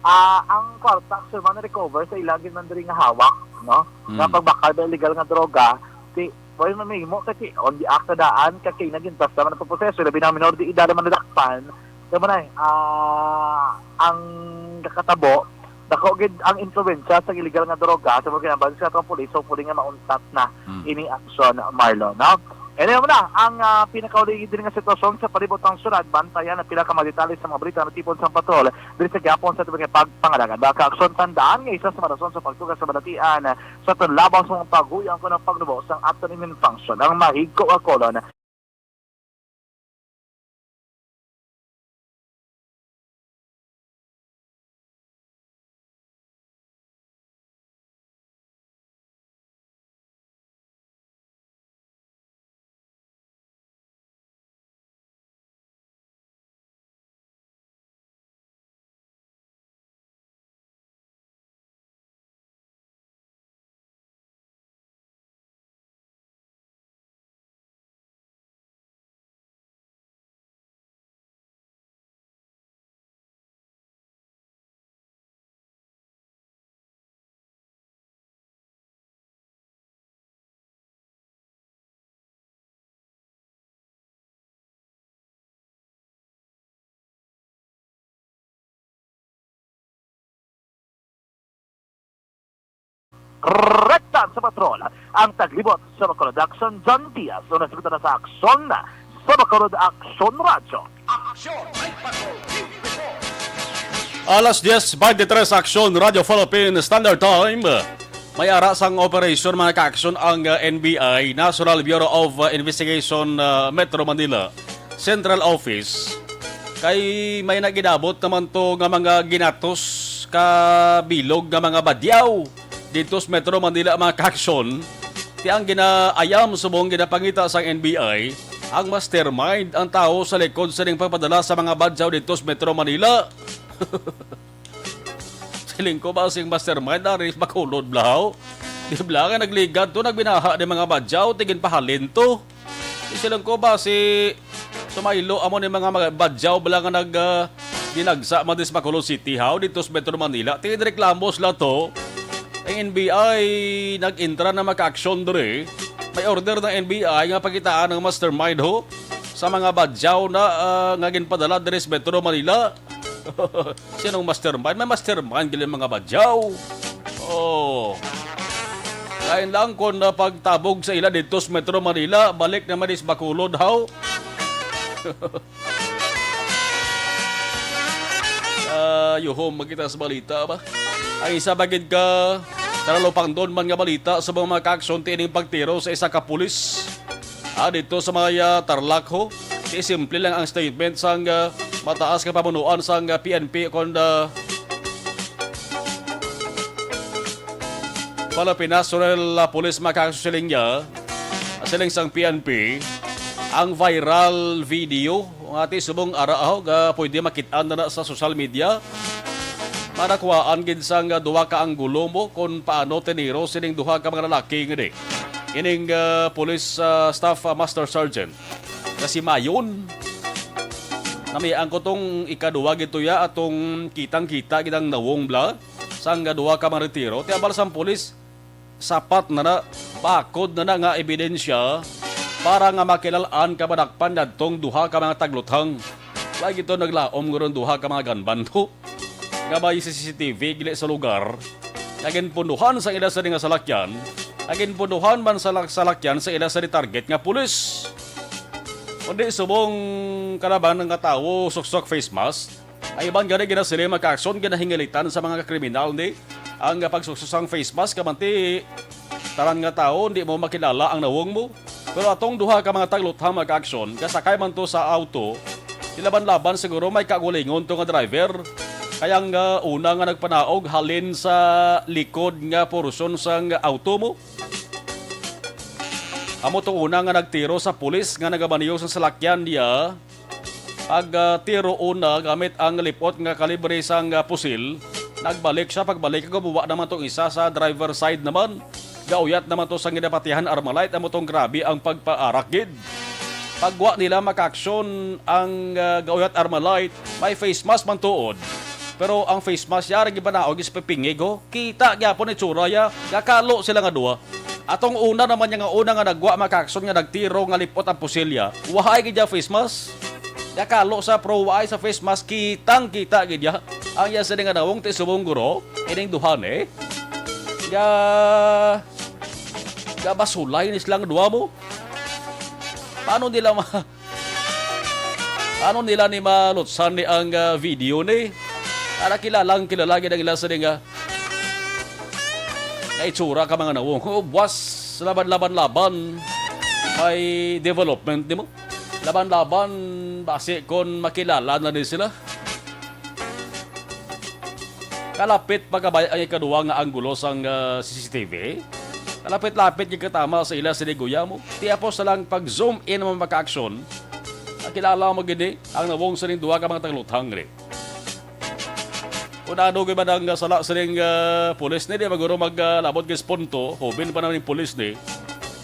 ah, ang kwarta, actually, man recover sa ila, gid man diri nga hawak, no? Hmm. Nga pagbakal ba illegal nga droga, ti, Pwede man mahimo kasi on the act na daan, kay naging basta man ang proseso, labi na minor de edad man nadakpan. Kaya man ay, ah, ang nakatabo, dako gid ang impluwensya sa illegal nga droga sa mga kinaban sa atong pulis, hopefully nga mauntat na Mm. ini aksyon, Marlon, no? Anyway, mo na ang, ah, pinakauli din nga sitwasyon sa palibot ng syudad. Bantayan ang pila ka mga detalye sa mga balita na tipon sa patrol diri sa gihapon sa tubig nga pagpangalagan. Mga ka-aksyon, tandaan nga isa sa mga rason sa pagtugas sa balatian sa aton labaw sa mga paghuyo ang kunang pagnubo sang aton immune function, ang mahigko nga kolon. Rekta sa patrol, ang taglibot sa Bacolod Aksyon, John Diaz. Una sa na sa Aksyon, sa Bacolod Aksyon Radyo. Aksyon, may patrol, report. Alas diez twenty-three, Aksyon Radyo Philippine Standard Time. May ara sang operasyon, mga ka-aksyon, ang, uh, N B I, National Bureau of, uh, Investigation, uh, Metro Manila Central Office. Kay may naginabot naman to nga mga ginatos ka bilog nga mga badyaw dito sa Metro Manila, mga ka-aksyon. Ti ang ginaayam subong ginapangita sang N B I, ang mastermind ang tawo sa likod sa ning pagpadala sa mga badyaw dito sa Metro Manila. Siling ko ba sing mastermind, Aris Bacolod, Blahaw? Di bala nga nagligad to, nagbinaha ni mga badyaw, ti ginpahalin to. Di silang ko ba si sumaylo amo ni mga mag-, badyaw bala nga nag, ah, dinagsa man dis Bacolod City, haw, dito sa Metro Manila. Ti ginreklamo sila to. Ang N B I nag-intra na maka-aksyon diri. May order ng N B I nga pakitaan ang mastermind, ho, sa mga badyaw na, ah, nga ginpadala diri sa Metro Manila. Sinong mastermind? May mastermind gali mga badyaw. Oh. Kain lang kung na pagtabog sa ila dito sa Metro Manila, balik naman is Bacolod, haw? Ah, yuhom, magkita sa balita ba? Ang isa bagid ka, taralupang doon man nga balita sa mga kaaksyon tining pagtiro sa isa ka pulis. Ah, dito sa may, ah, Tarlac, ho. Ti simple lang ang statement sang, ah, mataas nga pamunuan sang, ah, P N P kon, ah, Pilipinas National, ah, Police makakasusiling niya, siling sang P N P, ang viral video nga ti subong ara, ah, ga pwede makit-an na, na sa social media. Manakuhaan gid sang, ah, duha ka anggulo mo kung paano tiniro sining duha ka mga lalaki nga di. Ining, ah, police, ah, staff, ah, master sergeant nga si Mayon. Namian ko tong ikaduha gid to ya atong kitang-kita gid ang nawong bala sang duha ka mga retiro. Ti abal sang pulis, sapat na na, bakod na na nga ebidensya para nga makilal-an ka madakpan yadtong duha ka mga tagluthang. Wala gid to naglaom nga ron duha ka mga gunman to. Nga may C C T V gili sa lugar, nga ginpunduhan sang ila sa nga salakyan, nga ginpunduhan man sa lak-, salakyan sa ila sa target nga pulis. Kundi subong kalaban nga tawo suksok face mask, ay iban gani ginasiling makakson ginahingalitan sa mga kriminal ni ang pagsuksok sang face mask, kamanti tanan nga tawo, hindi mo makilala ang nawong mo. Pero atong duha ka mga tagluthang mag-aksyon, kasakay man to sa auto, nilaban-laban siguro may kagulingon to nga driver. Kaya nga una nga nagpanaog halin sa likod nga porsyon sang auto mo. Amo to una nga nagtiro sa pulis nga nagabaniyo sa salakyan niya. Pag, ah, tiro una gamit ang lipot nga kalibre sang, ah, pusil, nagbalik siya. Pagbalik, gumawa naman tong isa sa driver side naman. Gauyat naman to sa ginapatihan Armalite, amo tong grabe ang pagpaarak gid. Pagwa nila makaaksyon ang, ah, gauyat Armalite, may face mask man tuod. Pero ang face mask ya, rin gipanaog is pipingig, ho. Kita gyapon itsura ya, gakalo sila nga duha. Atong una naman niya nga una nga nagwa makakson nga nagtiro nga lipot ang pusilya. Wahay gid ya face mask. Gakalo sa pro wahay sa face mask, kitang kita gid ya. Ang iya sini nga nawong ti subong guro, ining duha ni. Ga, gabasulay ni silang duha mo. Paano nila ma-, Ano nila ni malutsan ni ang, ah, video ni? Para kilalang kilala gid ang ila sa nga, nga itsura ka mga nawong. Oh, buwas, laban-laban-laban. May development nimo. Laban-laban, basi kon makilala na ni sila. Kalapit pa kabay ang ikaduha nga anggulo sang, ah, C C T V. Kalapit-lapit gid katama sa ila sini, guya mo. Ti apos na lang pag-zoom in mo makaaksyon. Nakilala mo gid ni ang nawong sining duha ka mga tagluthang ri. Kung ano gid man ang sala sining, ah, pulis ni, di maguro mag, ah, labot gid sa punto, hubin pa naman yung pulis ni.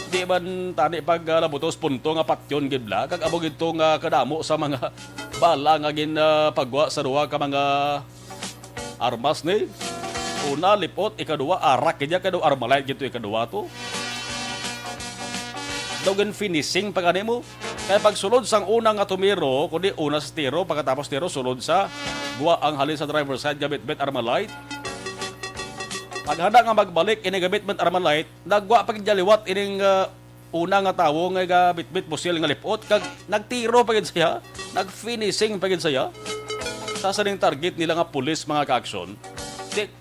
Di man tani pag, ah, labutos punto nga patyon gid bala, kag amo gid to nga kadamo sa mga bala nga gin, ah, pagwa sa duha ka mga armas ni. Una, lipot, ikaduha, arak gid ya, kay daw Armalite gid to ikaduha to. Daw gin finishing pa gani mo. Kay pagsulod sang una nga tumiro, kundi una sa tiro, pagkatapos tiro, sulod sa guwa ang halin sa driver's side, gabitbit Armalite. Paghanda nga magbalik, ini gabitbit Armalite, nagwa pa gid ya liwat ining, ah, una nga tawo nga gabitbit pusil nga lipot, kag nagtiro pa gid siya, nag-finishing pa gid siya sa sining target nila nga pulis, mga kaaksyon. Di,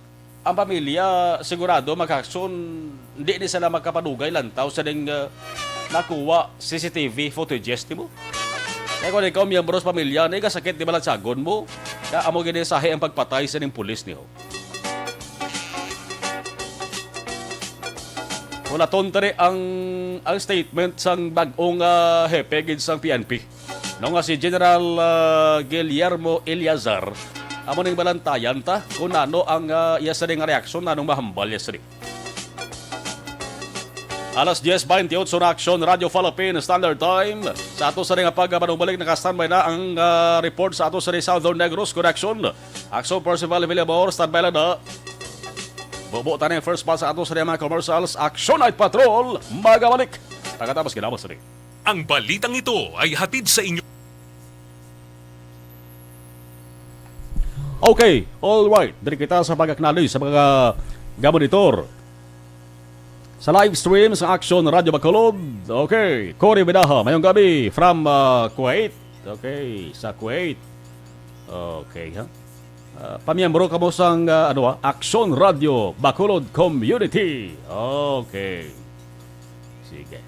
ang pamilya sigurado, mga kaaksyon, hindi ni sila makapadugay lantaw sa ding, ah, nakuha C C T V footages, di mo? Kaya kung ikaw miyembro sa pamilya, na ikasakit, di ba, lang sagon mo? Kaya amo gini sahi ang pagpatay sa ning pulis niyo. Wala tonta ni ang, ang statement sang bag-ong, ah, hepe gid sang P N P. No nga si General, ah, Guillermo Eleazar, amo ning balantayan ta kung ano ang, ah, iya sa nga reaksyon, anong mahambal iya sa. Alas diez baynte otso na, Aksyon Radio Philippines Standard Time. Sa ato sa nga pagpanumbalik, naka-standby na ang, ah, report sa ato sa Southern Negros Connection. Aksyon Percival Villamor, standby lang na. Bubo tayo ng first pass sa ato sa mga commercials. Aksyon Night Patrol, magabalik. Pagkatapos, kinabos rin. Ang balitang ito ay hatid sa inyo. Okay, all right. Diri kita sa pag-acknowledge sa mga gamonitor sa live stream sa Aksyon Radio Bacolod. Okay, Cory Bedaha, mayong gabi from, ah, Kuwait. Okay, sa Kuwait. Okay, ha? Ah, pamiyembro kamo sang, ah, ano, ah, Aksyon Radio Bacolod Community. Okay. Sige.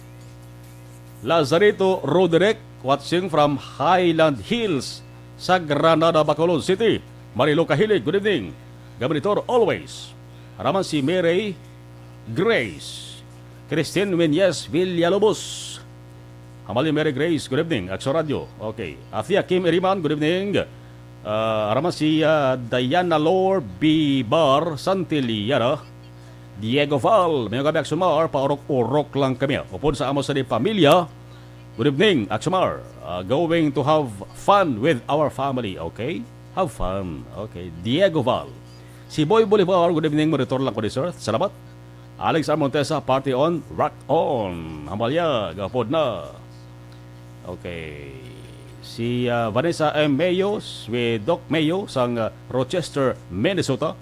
Lazarito Roderick, watching from Highland Hills, sa Granada, Bacolod City. Marilo Kahilig, good evening. Gabonitor always. Raman si Mary Grace. Christine Menyes Villalobos. Amalia Mary Grace, good evening. Aksyon Radio. Okay. Athea Kim Iriman, good evening. Ah, raman si, ah, Diana Lor Bibar Santillana. Diego Val, mayong gabi, Aksyon Mar, paurok-urok lang kami. Upod sa amo sa di pamilya, good evening, Aksyon Mar. Ah, going to have fun with our family, okay? Have fun. Okay. Diego Val. Si Boy Bolivar, good evening, monitor lang ko ni sir. Salamat. Alex R. Montesa, party on, rock on. Hambalya, gapod na. Okay. Si, ah, Vanessa M. Mayo, si Doc Mayo, sang, ah, Rochester, Minnesota.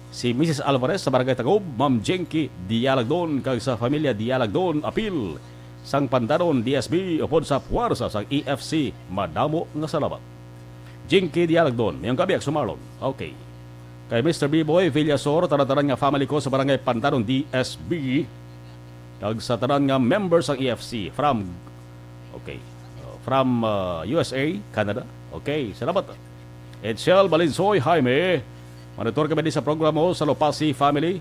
Si Missus Alvarez sa Barangay Tagob, Ma'am Jinky Dialagdon, kag sa Familia Dialagdon, apil sang Pandanon D S B, upod sa puwersa sang E F C, madamo nga salamat. Jinky Dialagdon, mayong gabi, Aksyon Marlon. Okay. Kay Mister B-Boy Villasor, tanan-tanan nga family ko sa Barangay Pandanon D S B, kag sa tanan nga members sang E F C from, okay, uh, from, uh, U S A, Canada. Okay, salamat. Edsel Balinsoy Jaime, monitor kami di sa programa sa Lopasi family.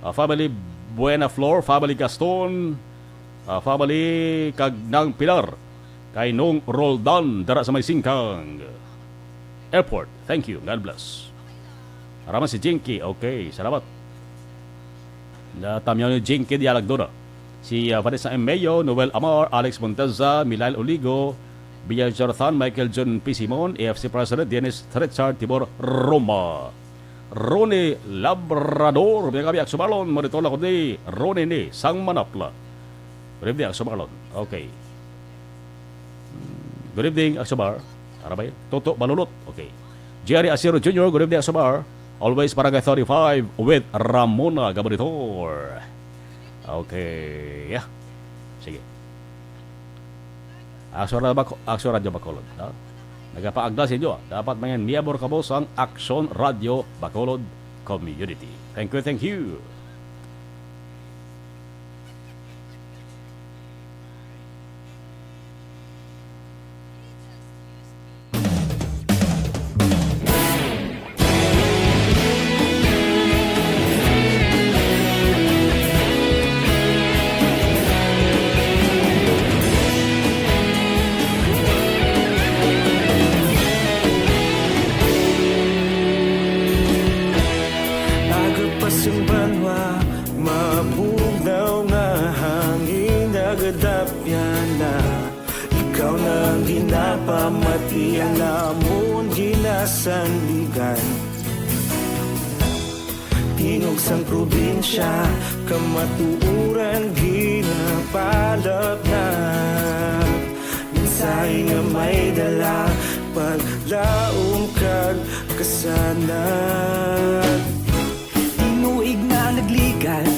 Ah, family Buena Flor, family Gaston, ah, family kag Nang Pilar, kay Nong Roldan dara sa may Singkang Airport. Thank you. God bless. Raman si Jinky. Okay, salamat. Natamyaw ni Jinky Dialagdon. Si, ah, Vanessa M. Mayo, Noel Amar, Alex Monteza, Milail Oligo, Bia Jonathan, Michael John P. Simon, A F C President Dennis Richard Tibor Roma. Ronnie Labrador, mayong gabi, Aksyon Marlon, monitor lang ko ni Ronnie ni sang Manapla. Good evening, Aksyon Marlon. Okay. Good evening, Aksyon Mar. Ara ba yun? Toto Balulot. Okay. Jerry Asiro Junior, good evening, Aksyon Mar. Always Barangay thirty-five with Ramona Gabonitor. Okay. Yeah. Sige. Aksyon Radyo Baco-, Aksyon Radyo Bacolod, no? Nagapaagda sa inyo, dapat mangin miyembro kamo sang Aksyon Radyo Bacolod Community. Thank you, thank you. Agapas ang banwa, mabugnaw nga hangin, nagadapyan na. Ikaw na ang ginapamati, ang amon ginasandigan. Tingog sang probinsya, kamatuoran ginapalapnag. Mensahe nga may dala, paglaom kag kasanag. Tinuig na nagligan,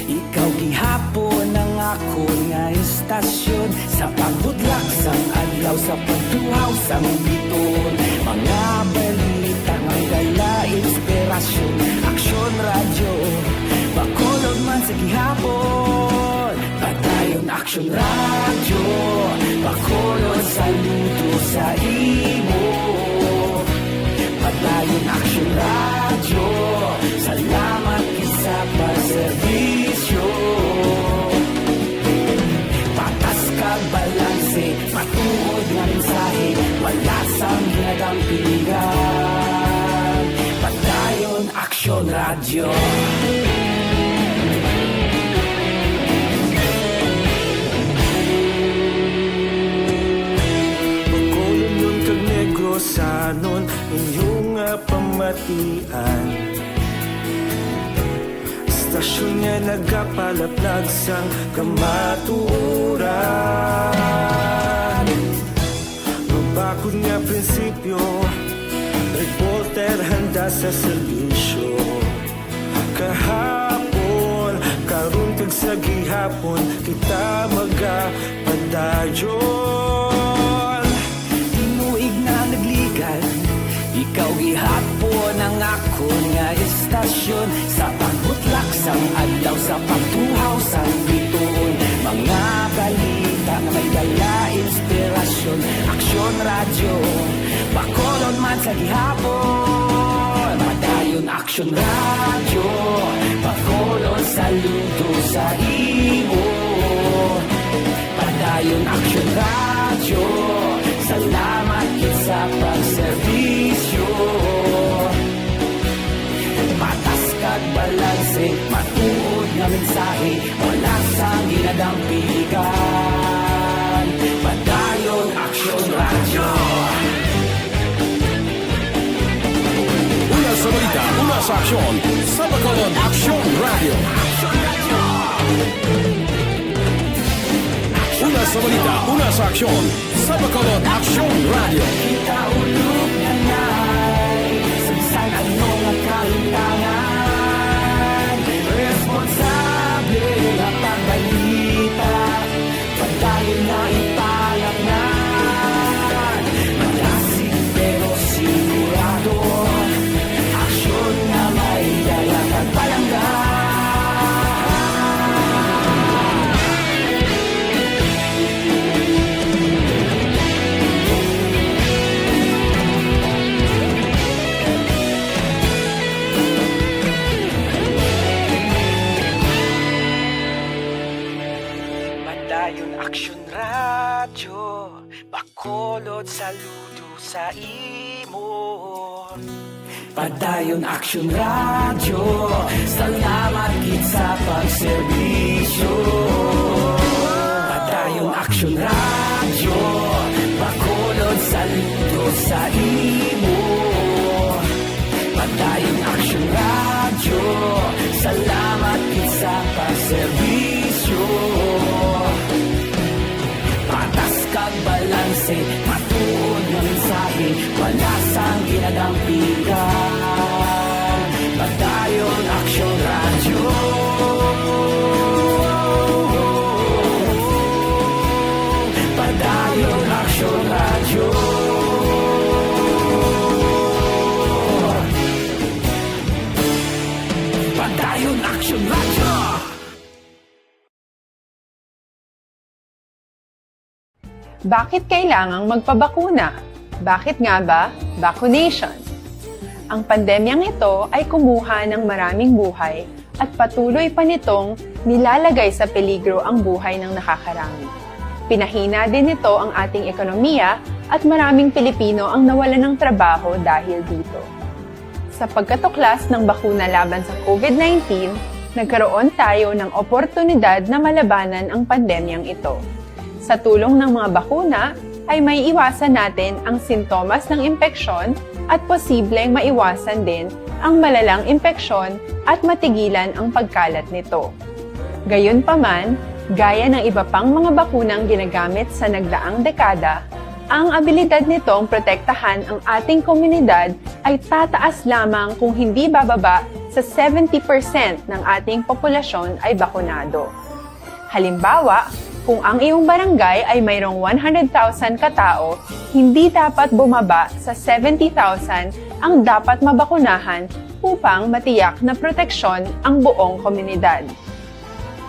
ikaw gihapon ang akon nga istasyon. Sa pagbudlak sang adlaw, sa pagtuhaw sang biton, mga balita nga dala inspirasyon. Aksyon Radyo Bacolod man sa gihapon. Padayon Aksyon Radyo Bacolod, saludo sa imo. Padayon Aksyon Radyo, salamat sa pagserbisyo. Patas kag balanse, matuod nga mensahe, wala sang ginadampingan. Padayon Aksyon Radyo. Anon inyong nga pamatian, istasyon nga nagapalaplag sang kamatuoran. Mabakod nga prinsipyo, reporter handa sa serbisyo. Kahapon, karon kag sa gihapon, kita magapadayon. Tinuig na nagligad, ikaw gihapon ang akon nga istasyon. Sa pagbutlak sang adlaw, sa pagtuhaw sang bituon, mga balita nga may dala inspirasyon. Aksyon Radyo, Bacolod man sa gihapon. Padayon Aksyon Radyo, Bacolod, saludo sa imo. Padayon Aksyon Radyo, salamat gid sa pagserbisyo. Patas kag balanse, matuod nga mensahe, wala sang ginadampigan. Padayon Aksyon Radyo. Una sa balita, una sa aksyon, sa Bacolod Aksyon Radyo. Una sa balita, una sa aksyon, sa Bacolod Aksyon Radyo. Kita ulog nga nay, sa bisan ano nga kalimtangan, responsable nga pagbalita. Padayon na ipalaknad, malasig pero sigurado. Aksyon nga may dala kag palangga. Padayon Aksyon Radyo, Bacolod, saludo sa imo. Padayon Aksyon Radyo, salamat gid sa pagserbisyo. Padayon Aksyon Radyo, Bacolod, saludo sa imo. Padayon Aksyon Radyo, salamat gid sa pagserbisyo. Patas kag balanse, matuod nga mensahe, wala sang ginadampigan. Padayon Aksyon Radyo. Padayon Aksyon Radyo. Padayon Aksyon Radyo. Bakit kailangang magpabakuna? Bakit nga ba vaccination? Ang pandemyang ito ay kumuha ng maraming buhay at patuloy pa nitong nilalagay sa peligro ang buhay ng nakakarami. Pinahina din nito ang ating ekonomiya at maraming Pilipino ang nawalan ng trabaho dahil dito. Sa pagkatuklas ng bakuna laban sa COVID nineteen, nagkaroon tayo ng oportunidad na malabanan ang pandemyang ito. Sa tulong ng mga bakuna, ay maiiwasan natin ang sintomas ng impeksyon at posibleng maiwasan din ang malalang impeksyon at matigilan ang pagkalat nito. Gayunpaman, gaya ng iba pang mga bakunang ginagamit sa nagdaang dekada, ang abilidad nitong protektahan ang ating komunidad ay tataas lamang kung hindi bababa sa seventy percent ng ating populasyon ay bakunado. Halimbawa, kung ang iyong barangay ay mayroong one hundred thousand katao, hindi dapat bumaba sa seventy thousand ang dapat mabakunahan upang matiyak na proteksyon ang buong komunidad.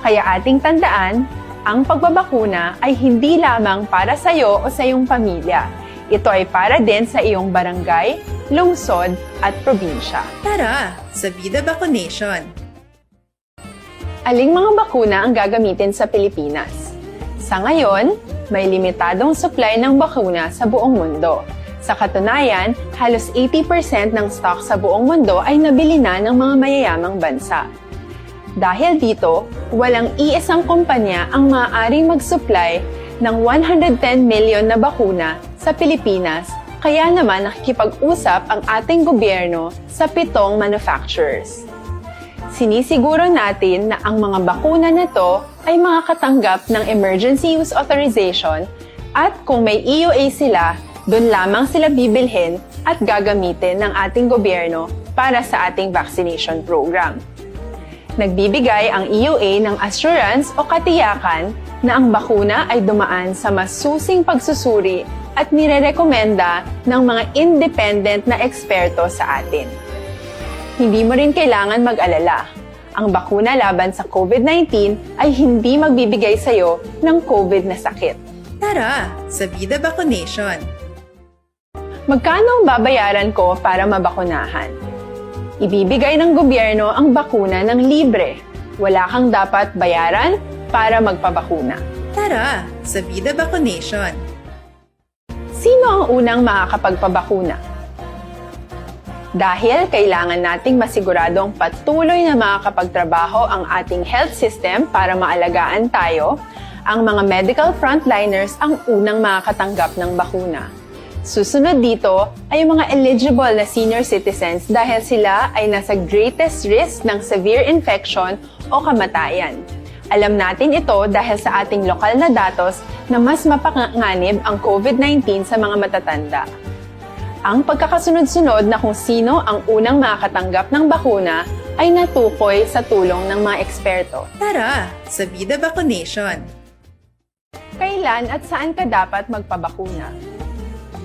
Kaya ating tandaan, ang pagbabakuna ay hindi lamang para sa iyo o sa iyong pamilya. Ito ay para din sa iyong barangay, lungsod, at probinsya. Tara, sa Vida Vaccination! Aling mga bakuna ang gagamitin sa Pilipinas? Sa ngayon, may limitadong supply ng bakuna sa buong mundo. Sa katunayan, halos eighty percent ng stock sa buong mundo ay nabili na ng mga mayayamang bansa. Dahil dito, walang iisang kumpanya ang maaaring mag-supply ng one hundred ten million na bakuna sa Pilipinas Kaya naman nakikipag-usap ang ating gobyerno sa pitong manufacturers. Sinisiguro natin na ang mga bakuna na to ay makakatanggap ng emergency use authorization at kung may E U A sila, doon lamang sila bibilhin at gagamitin ng ating gobyerno para sa ating vaccination program. Nagbibigay ang E U A ng assurance o katiyakan na ang bakuna ay dumaan sa masusing pagsusuri at nirerekomenda ng mga independent na eksperto sa atin. Hindi mo rin kailangan mag-alala. Ang bakuna laban sa COVID nineteen ay hindi magbibigay sa iyo ng COVID na sakit. Tara sa Vida Vaccination! Magkano ang babayaran ko para mabakunahan? Ibibigay ng gobyerno ang bakuna ng libre. Wala kang dapat bayaran para magpabakuna. Tara sa Vida Vaccination! Sino ang unang makakapagpabakuna? Dahil kailangan nating masiguradong patuloy na makakapagtrabaho ang ating health system para maalagaan tayo, ang mga medical frontliners ang unang makakatanggap ng bakuna. Susunod dito ay ang mga eligible na senior citizens dahil sila ay nasa greatest risk ng severe infection o kamatayan. Alam natin ito dahil sa ating lokal na datos na mas mapanganib ang COVID nineteen sa mga matatanda. Ang pagkakasunod-sunod na kung sino ang unang makakatanggap ng bakuna ay natukoy sa tulong ng mga eksperto. Tara sa Vida Vaccination! Kailan at saan ka dapat magpabakuna?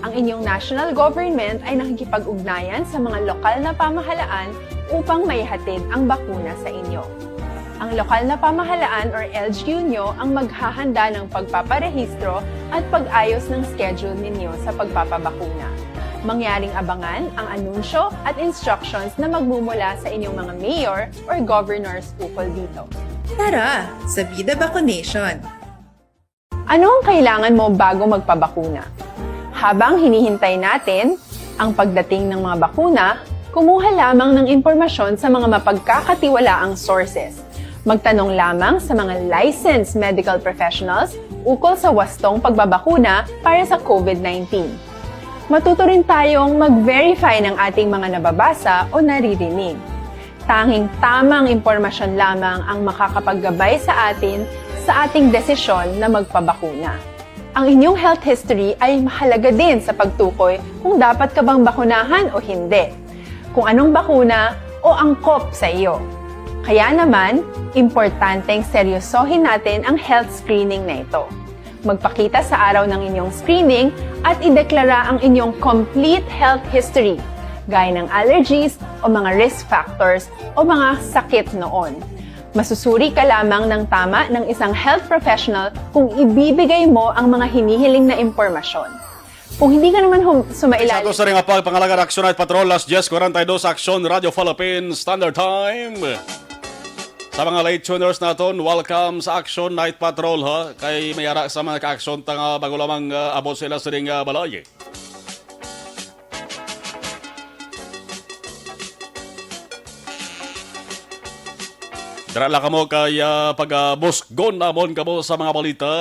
Ang inyong national government ay nakikipag-ugnayan sa mga lokal na pamahalaan upang maihatid ang bakuna sa inyo. Ang lokal na pamahalaan or L G U nyo ang maghahanda ng pagpaparehistro at pag-ayos ng schedule ninyo sa pagpapabakuna. Mangyaring abangan ang anunsyo at instructions na magmumula sa inyong mga mayor or governors ukol dito. Tara sa Vida Vaccination! Ano ang kailangan mo bago magpabakuna? Habang hinihintay natin ang pagdating ng mga bakuna, kumuha lamang ng impormasyon sa mga mapagkakatiwalaang sources. Magtanong lamang sa mga licensed medical professionals ukol sa wastong pagbabakuna para sa COVID nineteen. Matuto rin tayong mag-verify ng ating mga nababasa o naririnig. Tanging tamang impormasyon lamang ang makakapaggabay sa atin sa ating desisyon na magpabakuna. Ang inyong health history ay mahalaga din sa pagtukoy kung dapat ka bang bakunahan o hindi, kung anong bakuna o angkop sa iyo. Kaya naman, importanteng seryosohin natin ang health screening na ito. Magpakita sa araw ng inyong screening at ideklara ang inyong complete health history, gaya ng allergies o mga risk factors o mga sakit noon. Masusuri ka lamang ng tama ng isang health professional kung ibibigay mo ang mga hinihiling na impormasyon. Kung hindi ka naman hum- Sa sumailalim ato sa ring apag pangalaga ng Action Night Patrol, alas diyes kuwarenta y dos, Action Radio Philippines Standard Time. Sa mga late tuners naton, welcome sa Action Night Patrol, ha. Kay may ara sa mga ka-action ta nga bago lamang, ah, abot sila sa ring, ah, balay. Dara lang kamo kay, ah, pag, ah, busgon namon kamo sa mga balita.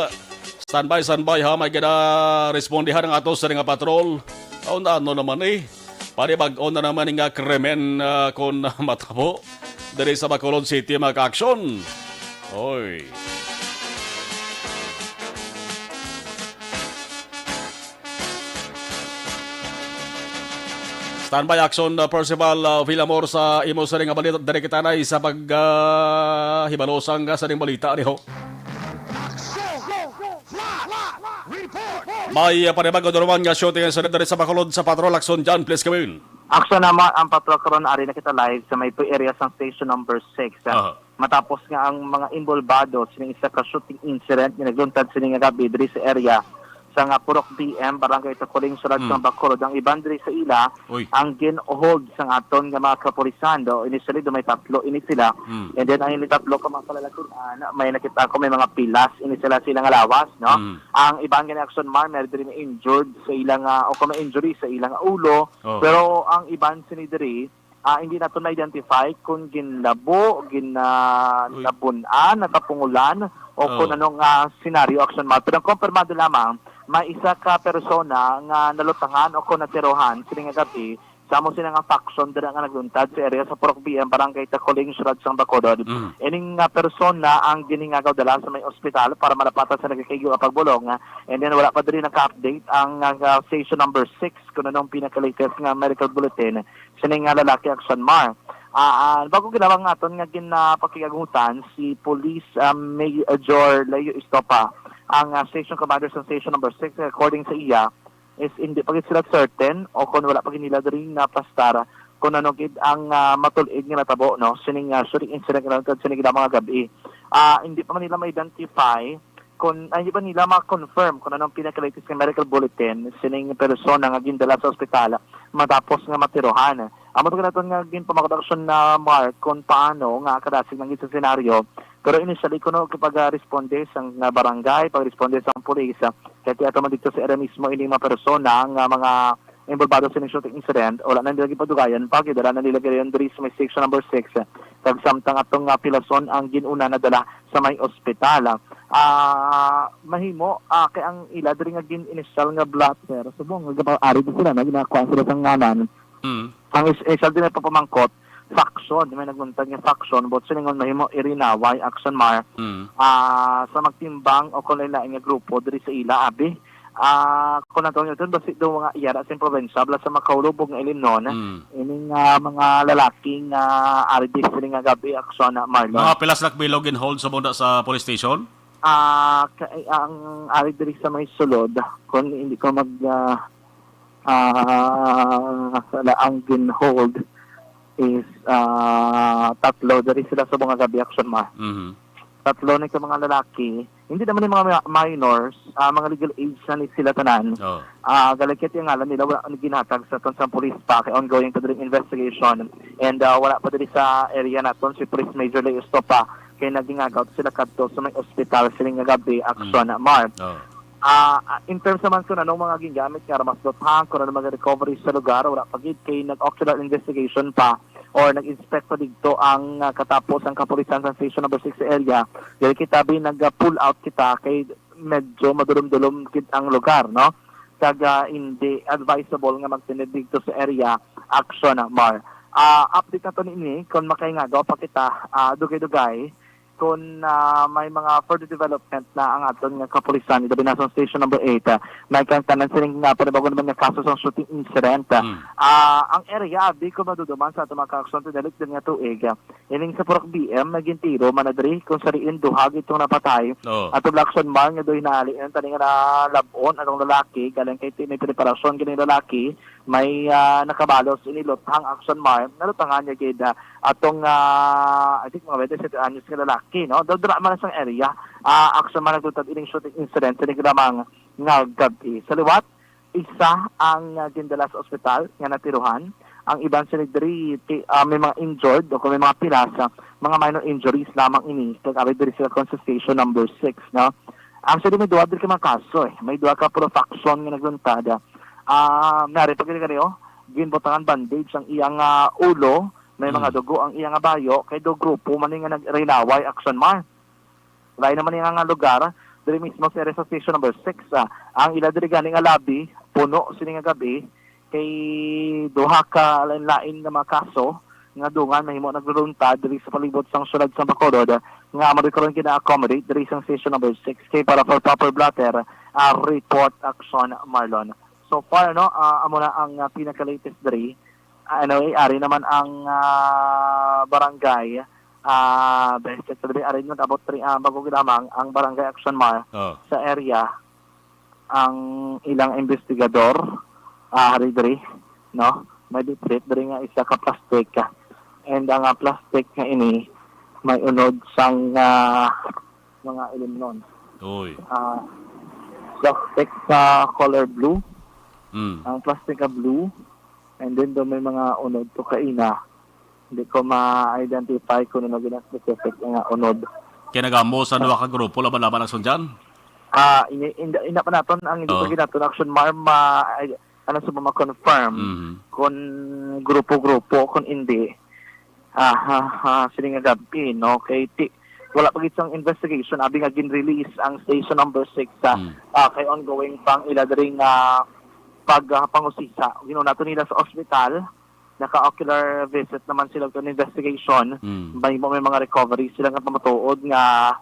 Standby, standby ha, may gina-respondihan ang ato sa nga patrol. Ano, ano naman eh? Panibag-o na naman nga krimen, ah, kon matabo diri sa Bacolod City, mga ka-action. Oy. Standby action, uh, Percival, uh, Villamor, sa imo sa nga balita. Diri kita na sa pag, uh, hibalo sang, uh, sa ning balita, diho. May, uh, panibago naman nga shooting incident diri sa Bacolod sa Patrol Action. John, please come in. Action naman ang patrol karon, ari na kita live sa may area sa station number six. Aha. Matapos nga ang mga involbado sining isa ka shooting incident nga nagluntad sining nga gabi diri sa area sa nga Purok B M, Barangay Taculing, Siyudad Mm. sang Bacolod, ang iban diri sa ila Uy. ang gin-hold sang aton nga mga kapulisan. Do, initially, do may tatlo ini sila. Mm. And then, ang ini tatlo ka mga kalalakin-an, may nakita ko may mga pilas ini sila sa ilang lawas, no? Mm. Ang iban nga ni Action Mar, may diri na injured sa ilang, ah, o kung may injury sa ilang ulo. Oh. Pero ang iban sini diri, ah, hindi nato na-identify kung ginlabo, gin-, ah, Uy. nabun-an, natapungulan, o Kung Oh. anong, ah, senaryo, Action Mar. Pero ang kumpirmado lamang, may isa ka persona nga nalutangan o kon natirohan sini nga gab-i sa amo sina nga faction dira nga nagluntad sa area sa Purok B M, Barangay Tacoling, Siyudad sang Bacolod. Mm. Ining nga persona ang ginhingagaw dala sa may ospital para madapatan sa nagakaigo nga pagbulong. And then wala pa diri naka-update ang, ah, station number six kung anong pinaka-latest nga medical bulletin sini nga lalaki, Action Mar. Ah, ah, bago gid lamang aton nga ginapakig-agutan si Police, ah, Major Leo Estopa, ang, ah, station commander sa station number six, according sa iya, is hindi pa gid sila certain o kung wala pa gid nila diri naplastar kung ano gid ang, ah, matul-id nga natabo, no, sining, ah, shooting incident nga nagtad sining mga gab-i. Ah, hindi pa man nila ma-identify kung, ay, hindi pa nila ma-confirm kung anong pinaka-latest nga medical bulletin sining persona nga gindala sa ospital matapos nga matirohan. Amo to naton nga ginpamakodaksyon na, Mark, kung paano nga kadasig lang gid sa senaryo. Pero initially, kuno pag-responde sang, ah, barangay, pag-responde sang pulis, ah, kay ato man dito sa area mismo ining mga persona nga mga involvado sa shooting incident, wala na nila gipadugayan pa, gidala na nila gid diri sa may section number six. Kag samtang atong, ah, pilason ang gin-una nadala sa may ospital. Ah, mahimo, ah, kay ang ila diri nga gin-initial nga blotter, subong nga ginaari sila na ginakuha sila sa nganan. Mm. Ang is-, isa din nagpapamangkot, faction, may nagluntad nga faction, but silingon mahimo irinaway, Action Mar, Mm. ah, sa magtimbang o kung lain-lain nga grupo diri sa ila, abi. Ah, kung nato nyo, basi do mga iyara sa probinsya, bala sa makaulubog nga ilimnon, Mm. ining, ah, mga lalaki nga ari diri nga gab-i, Action Mar, no? Mga pilas na ka bilog in hold sa muna sa police station? Ah, ka-, ang ari diri sa may sulod, kung hindi ko mag, ah, ah, sala ang gin-hold is, ah, tatlo. Dari sila sa mga gab-i, Action Mar. Mhm. Tatlo ni ka mga lalaki. Hindi naman yung mga mi-, minors, ah, mga legal age na ni sila tanan. Oh. Ah, galagkit yung ngalan nila, wala ang ginhatag sa aton sa police pa, kay ongoing pa diri investigation. And, ah, wala pa diri sa area naton si Police Major Leo Estopa, kay nagingagaw sila kadto sa may ospital sining nga gab-i, Action Mm. Mar. Oh. Ah, ah, in terms naman kung anong mga gingamit nga armas, luthang, kung ano mga recovery sa lugar, wala pa gid kay nag-ocular investigation pa or nag-inspect pa dito ang, ah, katapos ang kapulisan sa Station Number Six area. Dili kita bi nag-pull out kita kay medyo madulom-dulom gid ang lugar, no? Kag, ah, hindi advisable nga magtinid dito sa area, Action Mar. Ah, update nato nini kung makahingagaw pa kita, ah, dugay-dugay kung, ah, may mga further development na ang aton nga kapulisan, ilabi na sa Station Number Eight, ah, may kang tanan sining nga panibago naman nga kaso sa shooting incident. Ah, Mm. ah, ang area, abi ko maduduman sa aton mga kaaksyon, tinalik din nga tuig, ah, ining sa Purok B M, naging tiro man na diri, kung sa diin duha gid tong napatay. Oo. Aton Action Mar nga doy hinali, ang tani nga nalab-on, atong lalaki, galing kay ti-, may preparasyon gini lalaki, may, ah, nakabalos ini luthang, Action Mar, nalutangan niya gid, ah, atong, ah, I think mga twenty-seven anyos nga lalaki, no? Daw dira man sa area, ah, Action Mar, nagtutad ining shooting incident sa naglamang nga gab-i. Sa liwat, isa ang, ah, gindala sa ospital nga natiruhan. Ang iban sila diri, ti-, ah, may mga injured o kung may mga pilas, ah, mga minor injuries lamang ini. Kag abay diri sila kon sa station number six, no? Actually, may duha diri ka mga kaso, eh. May duha ka puro faction nga nagluntad. Ah, nari pa gid kaniyo, ginbutangan bandage ang iyang, ah, ulo, may mga Mm. dugo ang iyang bayo, kay do grupo man ni nga nagrinaway, Action Mar. Lain naman ni nga lugar, diri mismo sa area sa station number six, ah, ang ila diri gani nga lobby, puno sini nga gab-i, kay duha ka lain-lain nga mga kaso nga dungan mahimo nagluluntad diri sa palibot sang siyudad sa Bacolod, nga amo karon gina-accommodate diri sa station number six. Kay para for proper blotter, ah, report, Action Marlon. So far, no, ah, amo na ang, ah, pinaka-latest diri. Ah, anyway, ari naman ang, ah, barangay, ah, basic sa diri, ari naman abot diri, ah, bago gid lamang ang barangay, Action Mar, Oh. sa area, ang ilang investigador, ah, ari diri, no? May bitbit diri nga isa ka plastic, ah. And ang, ah, plastic nga ini may unod sang, ah, mga ilimnon. Uy. Ah, plastic sa color blue. Mm. Ang plastic nga blue. And then, do may mga unod to kaina. Hindi ko ma-identify kung ano gina-specific nga unod. Kaya nagamo sa duha ka grupo, laban-laban ang sundyan? Ah, ini-, inda, ina pa naton ang hindi Oo. pa ginaton, Action Mar, ma-, ay, ano sa ma-confirm Mhm. kung grupo-grupo, kung hindi. Ah, ha, ha, sini nga gab-i, no? Kay ti-, wala pa gid sang investigation, abi nga gin-release ang station number six sa, Mm. ah, kay ongoing pang ila diri nga pag, ah, pangusisa. Ginauna to nila sa ospital, naka-ocular visit naman sila to investigation. Mm. May, may mga recovery sila nga pamatuod nga,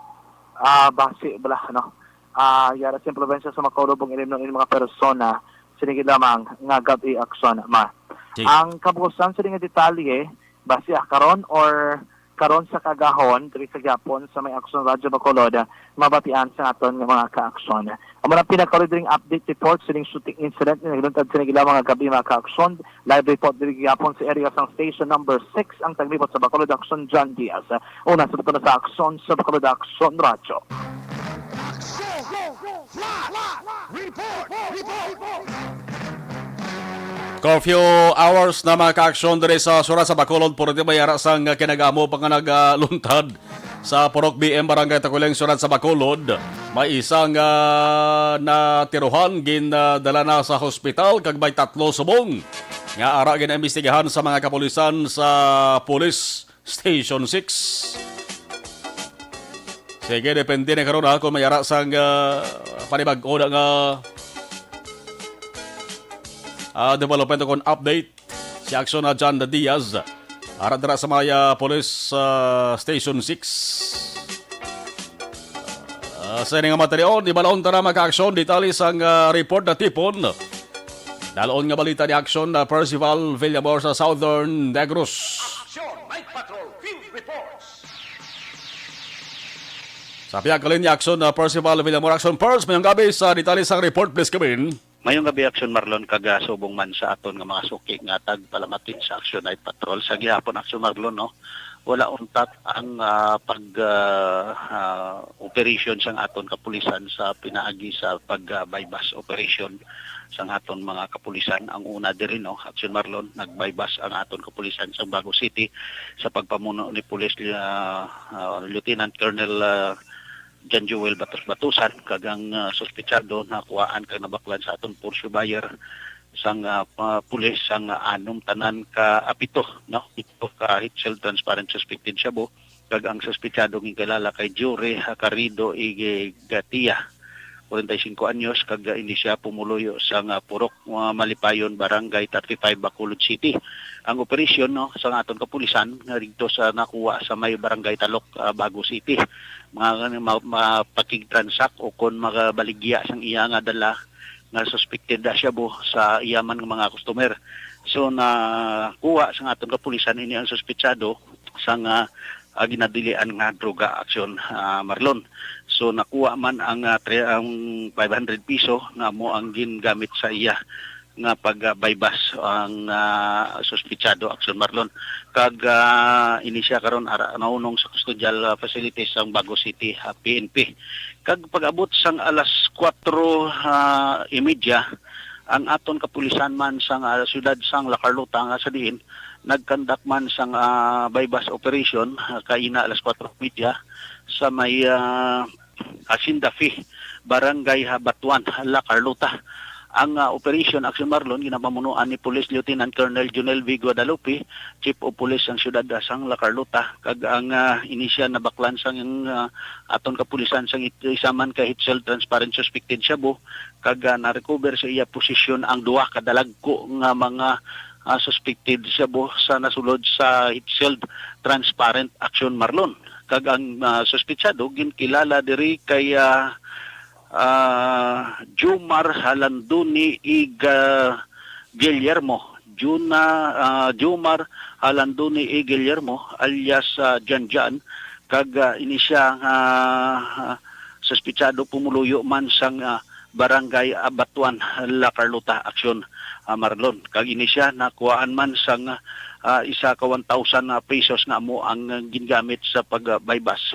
ah, basi bala, ano, ah, yara sa impluwensya sa makulubong ilim ng mga persona, sinigi lamang nga gab-i aksyon, ma. Sige. Ang kabuusan sa nga detalye, basi, ah, karon or karon sa kagahon, diri sa gyapon sa may Aksyon Radyo Bacolod, mabatian sa aton nga mga kaaksyon. Amo na pinakauli diri nga update report sining shooting incident nga nagluntad sining adlaw, mga gab-i, mga kaaksyon. Live report diri gyapon sa area sang station number six ang taglibot sa Bacolod Aksyon, John Diaz. Una sa butang sa aksyon sa Bacolod Aksyon Radyo. Curfew hours na, mga kaaksyon, diri sa Sura sa Bacolod, puro di may ara sang kinagamo pa nga nagaluntad sa Purok B M, Barangay Takuleng, Sura sa Bacolod. May isa nga natiruhan, gin, ah, dala na sa hospital, kag may tatlo subong nga ara ginaimbestigahan sa mga kapulisan sa Police Station six. Sige, depende na karon, ha, kung may ara sang, ah, panibag-o na nga, ah, development o kung update si Aksyon na John Diaz. Ara dira sa may, ah, Police, ah, Station six. Ah, sa ini nga material, di balaon ta na, mga kaaksyon, detalye sang, ah, report na tipon. Dalaon nga balita ni Aksyon na Percival Villamor sa Southern Negros. Action Night Patrol Field Reports. Sa pihak linya, Aksyon na Percival Villamor. Aksyon Pers, mayong gabi. Sa detalye sang report, please come in. Mayong gabi, Aksyon Marlon, kag, ah, subong man sa aton nga mga suki nga tagpalamatin sa Action Night Patrol. Sa gihapon, Aksyon Marlon, no, wala untat ang, ah, pag, ah, ah, operation sang aton kapulisan sa pinaagi sa pag, ah, buy-bust operation sang aton mga kapulisan. Ang una diri, no, Action Marlon, nag-buy-bust ang aton kapulisan sa Bago City sa pagpamuno ni Police, ah, ah, Lieutenant Colonel, ah, John Joel Batos Batusan, kag ang, ah, suspetsado nakuhaan kag nabaklan sa aton Porsche buyer sang, ah, pa-, pulis sang anom tanan ka, ah, pito, no? Pito ka heat shield transparent suspected shabu, kag ang suspetsado ginkilala kay Jory Hakarido Igatia, forty-five anyos, kag, ah, ini siya pumuluyo sang, ah, Purok, ah, Malipayon, Barangay thirty-five, Bacolod City. Ang operasyon, no, sa aton kapulisan nga didto sa nakuha sa may Barangay Talok, ah, Bago City, mga, ma-, mapakigtransak o kon magabaligya sang iya nga dala nga suspected na shabu sa iya man nga mga customer. So, nakuha sa aton kapulisan ini ang suspetsado sa nga, ah, ginadilian nga droga, Aksyon, ah, Marlon. So, nakuha man ang, ah, tre-, ang five hundred piso nga amo ang gingamit sa iya nga pag, ah, buy-bust ang, ah, suspetsado, Aksyon Marlon. Kag, ah, ini siya karon ara nahunong sa custodial, ah, facilities sang Bago City, ah, P N P. Kag pag-abot sang alas kuwatro, ah, imedya, ang aton kapulisan man sang, ah, siyudad sang La Carlota nga sa diin nagkandak man sang, ah, buy-bust operation, ah, kaina alas kuwatro imedya sa may, ah, Hacienda Fe, Barangay Habatuan, La Carlota. Ang, ah, operasyon, Aksyon Marlon, ginapamunuan ni Police Lieutenant Colonel Junel V. Guadalupe, Chief of Police sang siyudad, ah, sang La Carlota, kag ang, ah, ini siya nabaklan sang, ah, aton kapulisan sang it-, isa man ka heat shield transparent suspected shabu, kag, ah, na-recover sa iya posisyon ang duha ka dalagko nga mga, ah, suspected shabu sa nasulod sa heat shield transparent, Aksyon Marlon. Kag ang, ah, suspetsado ginkilala diri kay, ah, ah, Jomar Halandoni Iga Guillermo. Juna, ah, Jomar Halandoni I. Guillermo alias, ah, Jan Jan, kag, ah, ini siya nga, ah, suspetsado pumuluyo man sang, ah, Barangay Abatuan, La Carlota, Aksyon, ah, Marlon. Kag ini siya nakuhaan man sang, ah, isa ka one thousand pesos nga amo ang gingamit sa pag, ah, buy-bust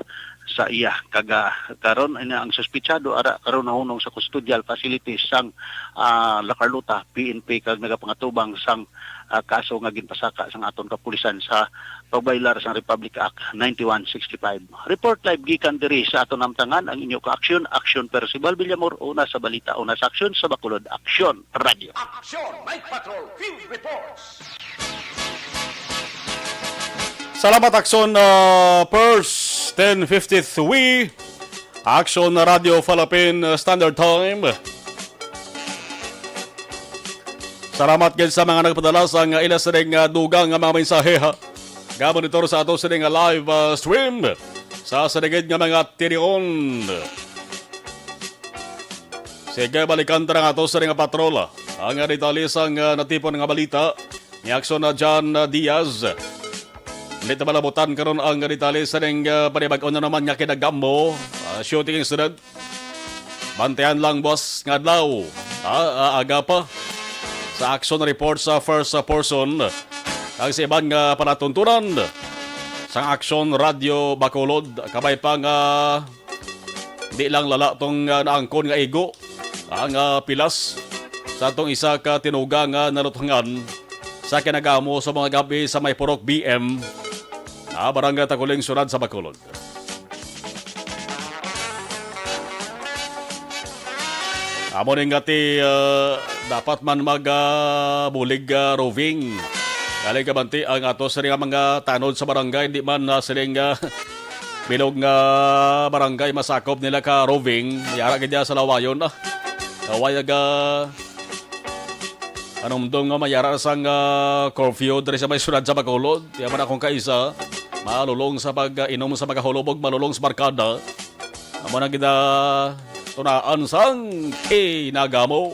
sa iya. Kag, ah, karon, ini ang suspetsado ara karon nahunong sa custodial facilities sang, ah, La Carlota P N P kag nagapangatubang sang, ah, kaso nga ginpasaka sang aton kapulisan sa pagbaylar sang Republic Act ninety-one sixty-five. Report live gikan diri sa aton namtangan ang inyo ka-aksyon, Aksyon Percival Villamor, una sa balita, una sa aksyon, sa Bacolod Aksyon Radyo. Aksyon Night Patrol Field Reports. Salamat, Aksyon, ah, Pers. ten fifty-three, Action Radio Philippine Standard Time. Salamat gid sa mga nagpadala sang ila sining, ah, dugang nga mga mensahe, ha. Ga-monitor sa ato sining live, ah, stream sa sining nga mga tinion. Sige, balikan ta na nga ato sining patrol. Ang detalye sang, ah, natipon nga balita ni Action na John, ah, Diaz. Hindi ta malabutan karon ang detalye sining, ah, panibag-o na naman nga kinagamo, ah, shooting incident. Bantayan lang, boss, nga adlaw. Ah, ah, aga pa. Sa action report sa first, ah, portion, ang sa iban nga palatuntunan sang Action Radio Bacolod, kabay pa nga di lang lala tong, ah, naangkon nga igo ang, ah, pilas sa atong isa ka tinuga nga naluthangan sa kinagamo sa mga gabi sa may Purok B M, ah, Barangay Takuling, Syudad sa Bacolod. Amo ning ati, ah, dapat man mag, ah, bulig, ah, roving. Galing kabanti ang ato sini nga mga tanod sa barangay, di man, ah, siling, ah, bilog nga barangay masakop nila ka roving. Yara gid sa lawayon, ah. Kaway aga anumdom nga mayara sang, ah, curfew diri sa may syudad sa Bacolod. Kaya man akong kaisa, malulong sa pag-inom sa magahulubog, malulong sa barkada. Amo na gid, ah, tunaan sang kinagamo.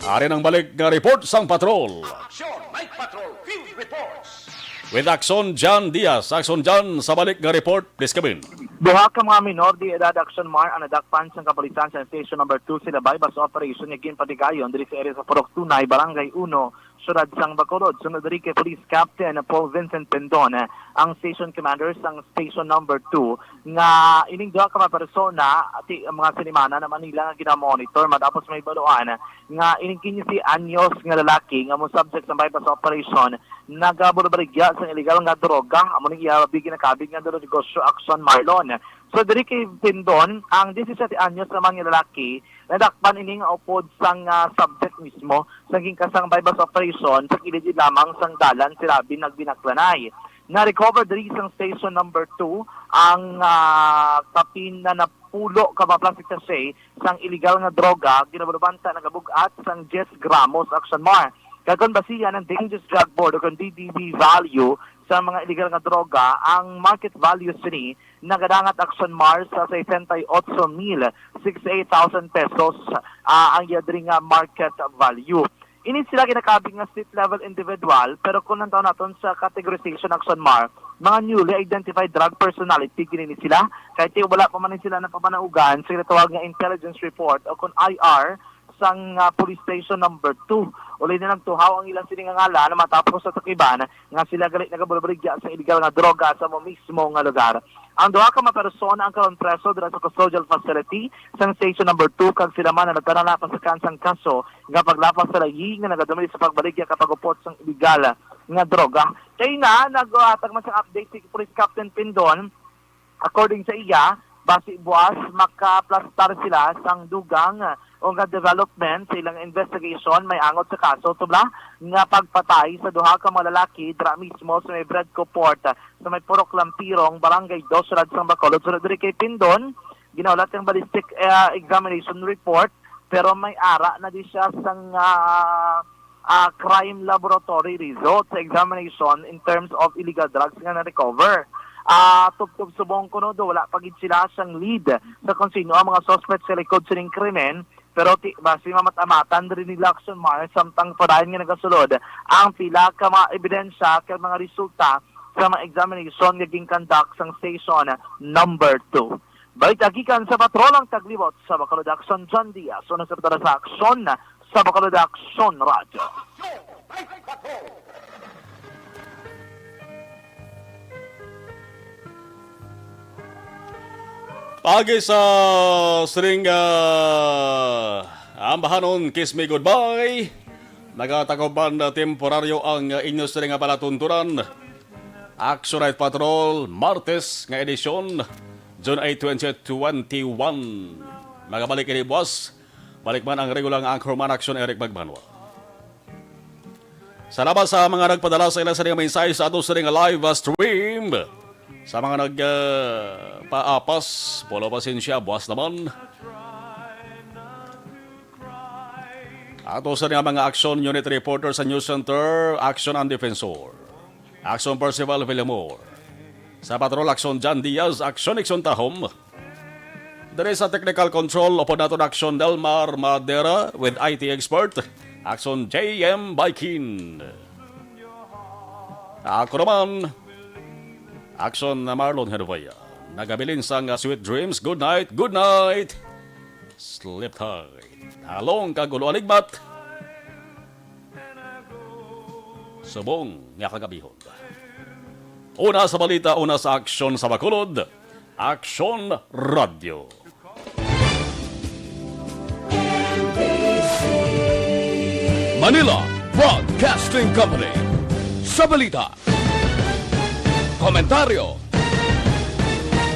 Ari nang balik nga report sang patrol. Action, Night Patrol, Field Reports. With Action John Diaz. Action John, sa balik nga report, please come in. Duha ka mga minor de edad, Action Mar, ang nadakpan sang kapulisan sa Station Number Two sa Labay Bus Operation nga ginpatigayon diri sa area sa Purok Tunay, Barangay Uno, Syudad sang Bacolod. Sunod diri kay Police Captain Paul Vincent Pendon, ang station commander sang Station Number Two, nga ining duha ka mga persona, ti, mga sinimana na Manila nga ginamonitor, matapos mahibaluan nga ining quince anyos nga lalaki nga mo-subject sa buy-bust operation, nagaburubaligya sang illegal nga droga. Amo ning iya ginakabig nga negosyo, Action Marlon. So, diri kay Pendon, ang disisiete anyos naman nga lalaki, nadakpan ini nga upod sang, ah, subject mismo sa ginkasang buy-bust operation sa kilid lamang sang dalan sa Labay, Nagbinaklanay. Na-recover diri sang Station Number Two ang, ah, kapin na napulo ka mga plastic sachet sang illegal nga droga, ginabalubanta nagabug-at sang diyes gramos, Action Mar. Kag kon basihan ang Dangerous Drug Board o kon D D B value sa mga illegal nga droga, ang market value sini nagadangat, Action Mar, sa sesenta y ocho mil, sixty-eight thousand pesos, ah, ang iya diri nga market value. Ini sila ginakabig nga street level individual, pero kung nantaw naton sa categorization, Action Mar, mga newly identified drug personality gini ni sila, kay ti wala pa man ni sila napamanaugan sa ginatawag nga intelligence report o kon I R sang, ah, Police Station Number Two. Uli na nagtuhaw ang ilang sini nga ngalan matapos sa tukiban nga sila gali nagaburubaligya sa illegal nga droga sa mo mismo nga lugar. Ang duha ka mga persona ang karon preso dira sa custodial facility sang Station Number Two, kag sila man ang nagtanala pasakan sang kaso nga paglapas sa layi nga nagadumili sa pagbaligya kag pag-upod sang illegal nga droga. Kay na, naghatag man sang update si Police Captain Pindon. According sa iya, basi buas makaplastar sila sang dugang o nga development sa ilang investigation may angot sa kaso, subla nga pagpatay sa duha ka mga lalaki dira mismo sa may Bredco Port sa may Purok Lampirong, Barangay Dos, Syudad sang Bacolod. Sunod diri kay Pindon, ginahulat ang ballistic, eh, examination report, pero may ara na di siya sang, ah, ah, crime laboratory result sa examination in terms of illegal drugs nga na-recover. Ah, tubtob subong kuno do, wala pa gid sila sang lead sa kung sino ang mga suspect sa likod sining krimen, pero ti, basi mamat-amatan diri ni Action Mar samtang padayon nga nagasulod ang pila ka mga ebidensya kag mga resulta sa mga examination nga ginconduct sang Station Number Two. Balita gikan sa Patrol ang Taglibot sa Bacolod, Action John Diaz. Una sa Patrol sa Action, sa Bacolod Action Radio. Pagi sa sining, ah, ambahanon, kiss me goodbye. Nagatakuban na temporaryo ang, ah, inyo sining nga palatuntunan. Action Night Patrol, Martes nga edisyon, June eight, twenty twenty-one. Magabalik ini buwas. Balik man ang regular nga anchorman, Action Eric Magbanwa. Salamat sa mga nagpadala sa ilang sining mensahe sa ato sining live stream. Sa mga nag, ah, paapas, polo pasensya, buwas naman. Ato sa nga mga action unit reporter sa News Center, Action ang Defensor. Action Percival Villamor. Sa Patrol, Action John Diaz, Action Nixon Tahom. Diri sa technical control, upod naton Action Delmar Madera with I T expert, Action J M Baikin. Ako naman, Action na Marlon Hervea. Nagabilin sang, ah, sweet dreams. Good night, good night. Sleep tight. Halong kag ulo aligmat. Subong nga kagabihon. Una sa balita, una sa aksyon sa Bacolod, Aksyon Radyo. Manila Broadcasting Company. Sa balita, komentaryo,